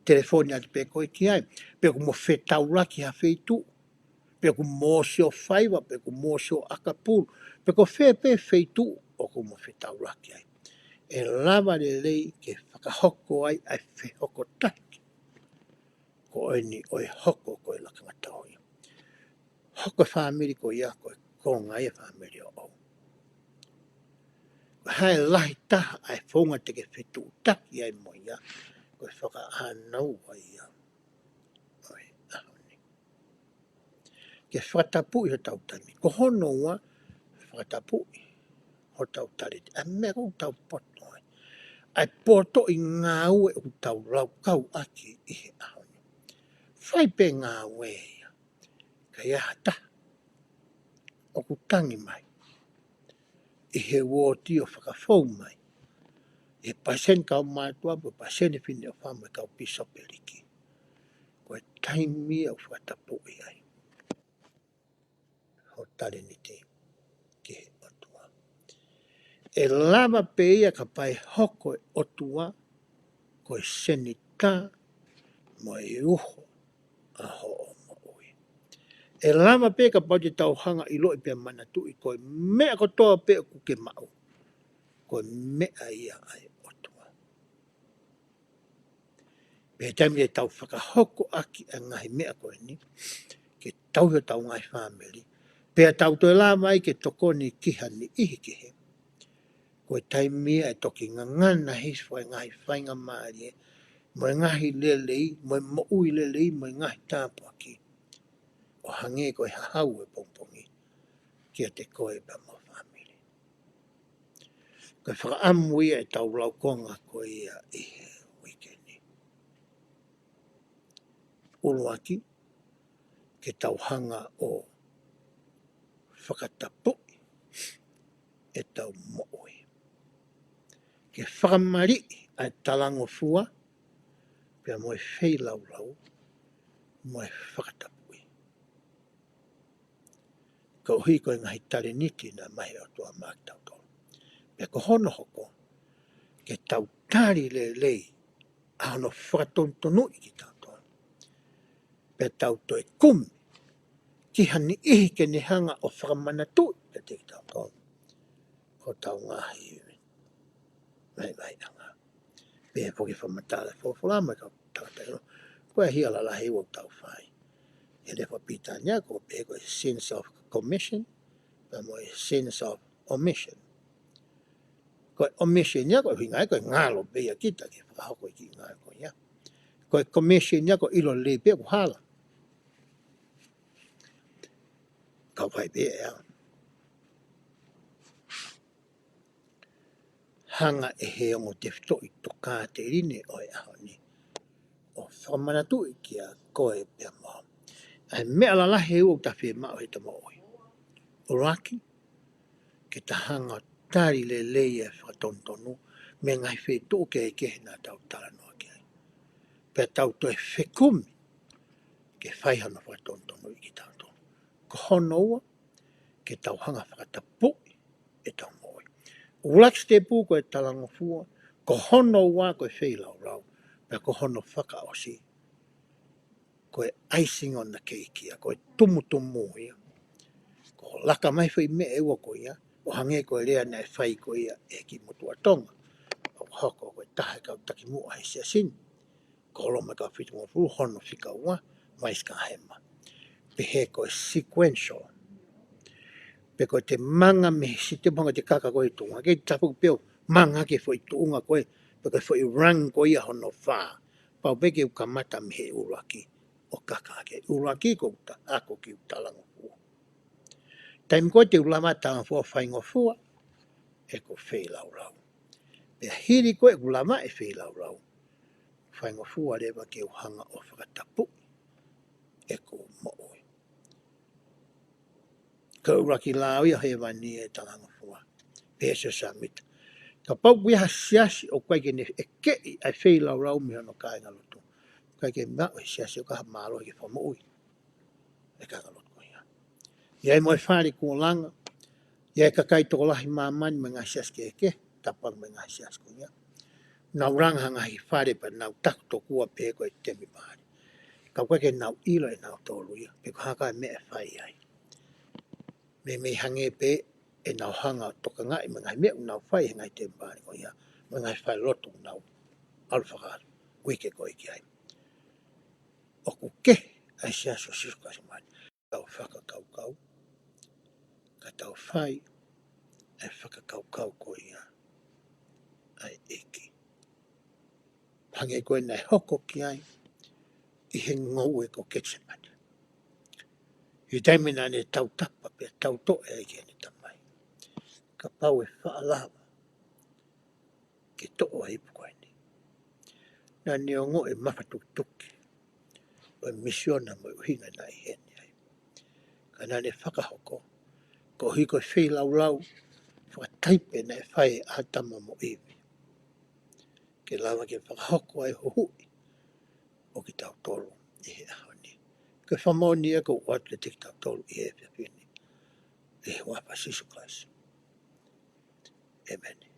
telefoni atu pē koe ki ai, pe ko hoʻomo fetaulaki ha feituʻu. pe ʻoku mo ʻosi ʻo faiva, pe ʻoku mo ʻosi ʻo ʻakapulu, pe ko fē pē feituʻu ʻoku mo fetaulaki ai. ʻE lava lelei ke fakahoko ai ʻa e fehokotaki ko eni ʻo e hoko ko e lakanga tauhi. Hoko e fāmili ko ia ko e konga ia e fāmili ʻoʻou. Ko e hā e lahi taha ʻa e founga te ke fetuʻutaki ai mo ia, ko e fakaʻānaua ia ʻo e ʻaho ni. Ke fakatapui hotau taimi. Ko hono ua, fakatapui hotau talēniti. ʻA e meʻa ʻoku tau poto ai. ʻA e poto ʻi ngāue ʻoku tau laukau ʻaki ʻi he ʻaho ni. Fai pē ngāue ia. Ka ʻi ai ha taha ʻoku tangi mai ʻi he uooti ʻo fakafou mai ʻi he palesiteni kaumātuʻa, pe palesiteni Fineʻofa mo e kau pīsopeliki. Ko e taimi ia ʻoku fakatapui ai ho talēniti ki he ʻOtua. ʻE lava pē ia kapau ʻe hoko e ʻOtua ko e senitā mo e uho ʻa hoʻo moʻui. ʻE lava pē kapau te tau hanga ʻiloʻi pea manatuʻi ko e meʻa kotoa pē ʻoku ke maʻu, ko e meʻa ia ʻa e ʻOtua. Pea taimi ʻe tau fakahoko ʻaki ʻa e ngaahi meʻa ko eni, ke tauhi hotau ngaahi fāmili, pea tau toe lava ai ke tokoni ki ha niʻihi kehe. Ko e taimi ia ʻe toki ngangana hifo e ngaahi faingamālie, mo e ngaahi lelei, mo e moʻui lelei, mo e ngaahi tāpuaki. ʻO hangē ko e hahau e pongipongi, kiate koe pea mo e fāmili. Ko e fakaʻamu ia ʻetau laukonga ko ia ʻi he uike ni. ʻUluaki, ke tau hanga ʻo fakatapui ʻetau moʻui. Ke fakamaliʻi ʻa e talangofua, pea mo e feilaulau, mo e fakatapui. Koeʻuhi ko e ngaahi talēniti naʻe ʻomai ʻe he ʻOtua maʻa kitautolu. Pea ko hono hoko, ke tau tali lelei ʻa hono fakatonutonu kitautolu. Pea tau toe kumi ki ha niʻihi ke ne hanga ʻo fakamanatuʻi kiate kitautolu hotau ngaahi vaivaiʻanga. Pea foki fakamatala folofola mai ka tangata ilo. Ko e hia lalahi ʻoku tau fai. ʻI he lea fakapilitānia ʻoku pehē ko e sins of commission, pea mo e sins of omission. Ko e omission ia, ko e ʻuhinga ia, ko e ngalo pē ia kita ke fakahoko e kiʻi ngāue ko ia. Ko e commission ia, ko e ʻilo lelei pē ʻoku hala. Ka fai pē ia. Hanga ʻe he ongo tefitoʻi tokāteline ʻo e ʻaho ni ʻo fakamanatuʻi kia koe pea mo au ʻa e meʻa lalahi ʻe ua ʻoku ta fiemaʻu heʻeta moʻui. ʻUluaki, ke ta hanga ʻo tali lelei e fakatonutonu mei he ngaahi feituʻu kehekehe naʻa tau talanoa ki ai. Pea tau toe fekumi ke fai hano fakatonutonu ʻi kitautolu. Ko hono ua, ke tau hanga ʻo fakatapui ʻetau moʻui. ʻUluaki sitepu ko e talangofua, ko hono ua ko e feilaulau, pea ko hono fakaʻosi, ko e icing on the cake ia, ko e tumutumu ia. Ko e laka mai foʻi meʻa ʻe ua ko ia, ʻo hangē ko e lea naʻe fai ko ia ʻe he kiʻi motuʻa Tonga. ʻO hoko ko e taha e kau takimuʻa he siasi ni. Ko Loma ka fitungofulu hono fika ua, Maisi Kahema. Pehē ko e sequential. Pe ko ʻete manga mei he sitepu hangē ko ʻete kaka ko ē ʻi tuʻunga. Kei tapu pē ʻo manga ki he foʻi tuʻunga ko ē, pe ko e foʻi rung ko ia hono fā. Pau pē ke u kamata mei he ʻuluaki ʻo kaka hake. ʻUluaki ko ʻeku ta-, ako ki heʻeku talangofua. Taimi ko ē te u lava talangofua faingofua, ʻeku feilaulau. Pea hili ko ē ʻeku lava e feilaulau, faingofua leva ke u hanga ʻo fakatapui ʻeku moʻui. Ko e ʻuluaki lao ia ʻo hēvani e talangofua. Pehē ʻe Siosefa Sāmita. Kapau ʻoku ʻi ai ha siasi ʻoku ʻikai ke ne ʻekeʻi ʻa e feilaulau mei hono kāingalotu, ʻoku ʻikai ke maʻu ʻe he siasi ʻoku ʻikai ha mālohi ke fakamoʻui e kāingalotu ko ia. ʻI ai mo e fale kuo langa, ʻi ai e kakai tokolahi ʻi māmani mo e ngaahi siasi kehekehe, tapu ange mo e ngaahi siasi ko ia. Nau langa ha ngaahi fale pea nau taku tokua pehē ko e temipale. Ka ʻoku ʻikai ke nau ʻilo ʻe nautolu ia pe ko e hā e meʻa ʻe fai ai. Meimei hangē pē ʻenau hanga ʻo tokangaʻi mo e ngaahi meʻa ʻoku nau fai he ngaahi temipale ko ia, mo e ngaahi falelotu ʻoku nau ʻalu fakaʻuike ko ē ki ai. ʻOku kehe ʻa e Siasi ʻo Sīsū Kalaisi ʻo Māmani. Tau fakakaukau, ka tau fai ʻa e fakakaukau ko ia ʻa e ʻEiki. Hangē ko ē naʻe hoko ki ai ʻi he ngoue ko Ketisemani. ʻI he taimi naʻa ne tautapa pea tautoʻe ai ki heʻene Tamai, kapau ʻe faʻa lava ke toʻo ʻa e ipu ko eni. Naʻa ne ongoʻi e mafatukituki ʻo e misiona mo e ʻuhinga naʻe ʻi heni ai. Ka naʻa ne fakahoko, koeʻuhi ko e feilaulau fakataipe naʻe fai ʻe ʻĀtama mo ʻIvi, ke lava ke fakahoko ai e huhuʻi ʻo kitautolu ʻi he ʻaho ni. Ko e fakamoʻoni ia ʻoku ou ʻoatu kiate kitautolu ʻi he efiafi ni, ʻi he huafa ʻo Sīsū Kalaisi, ʻēmeni.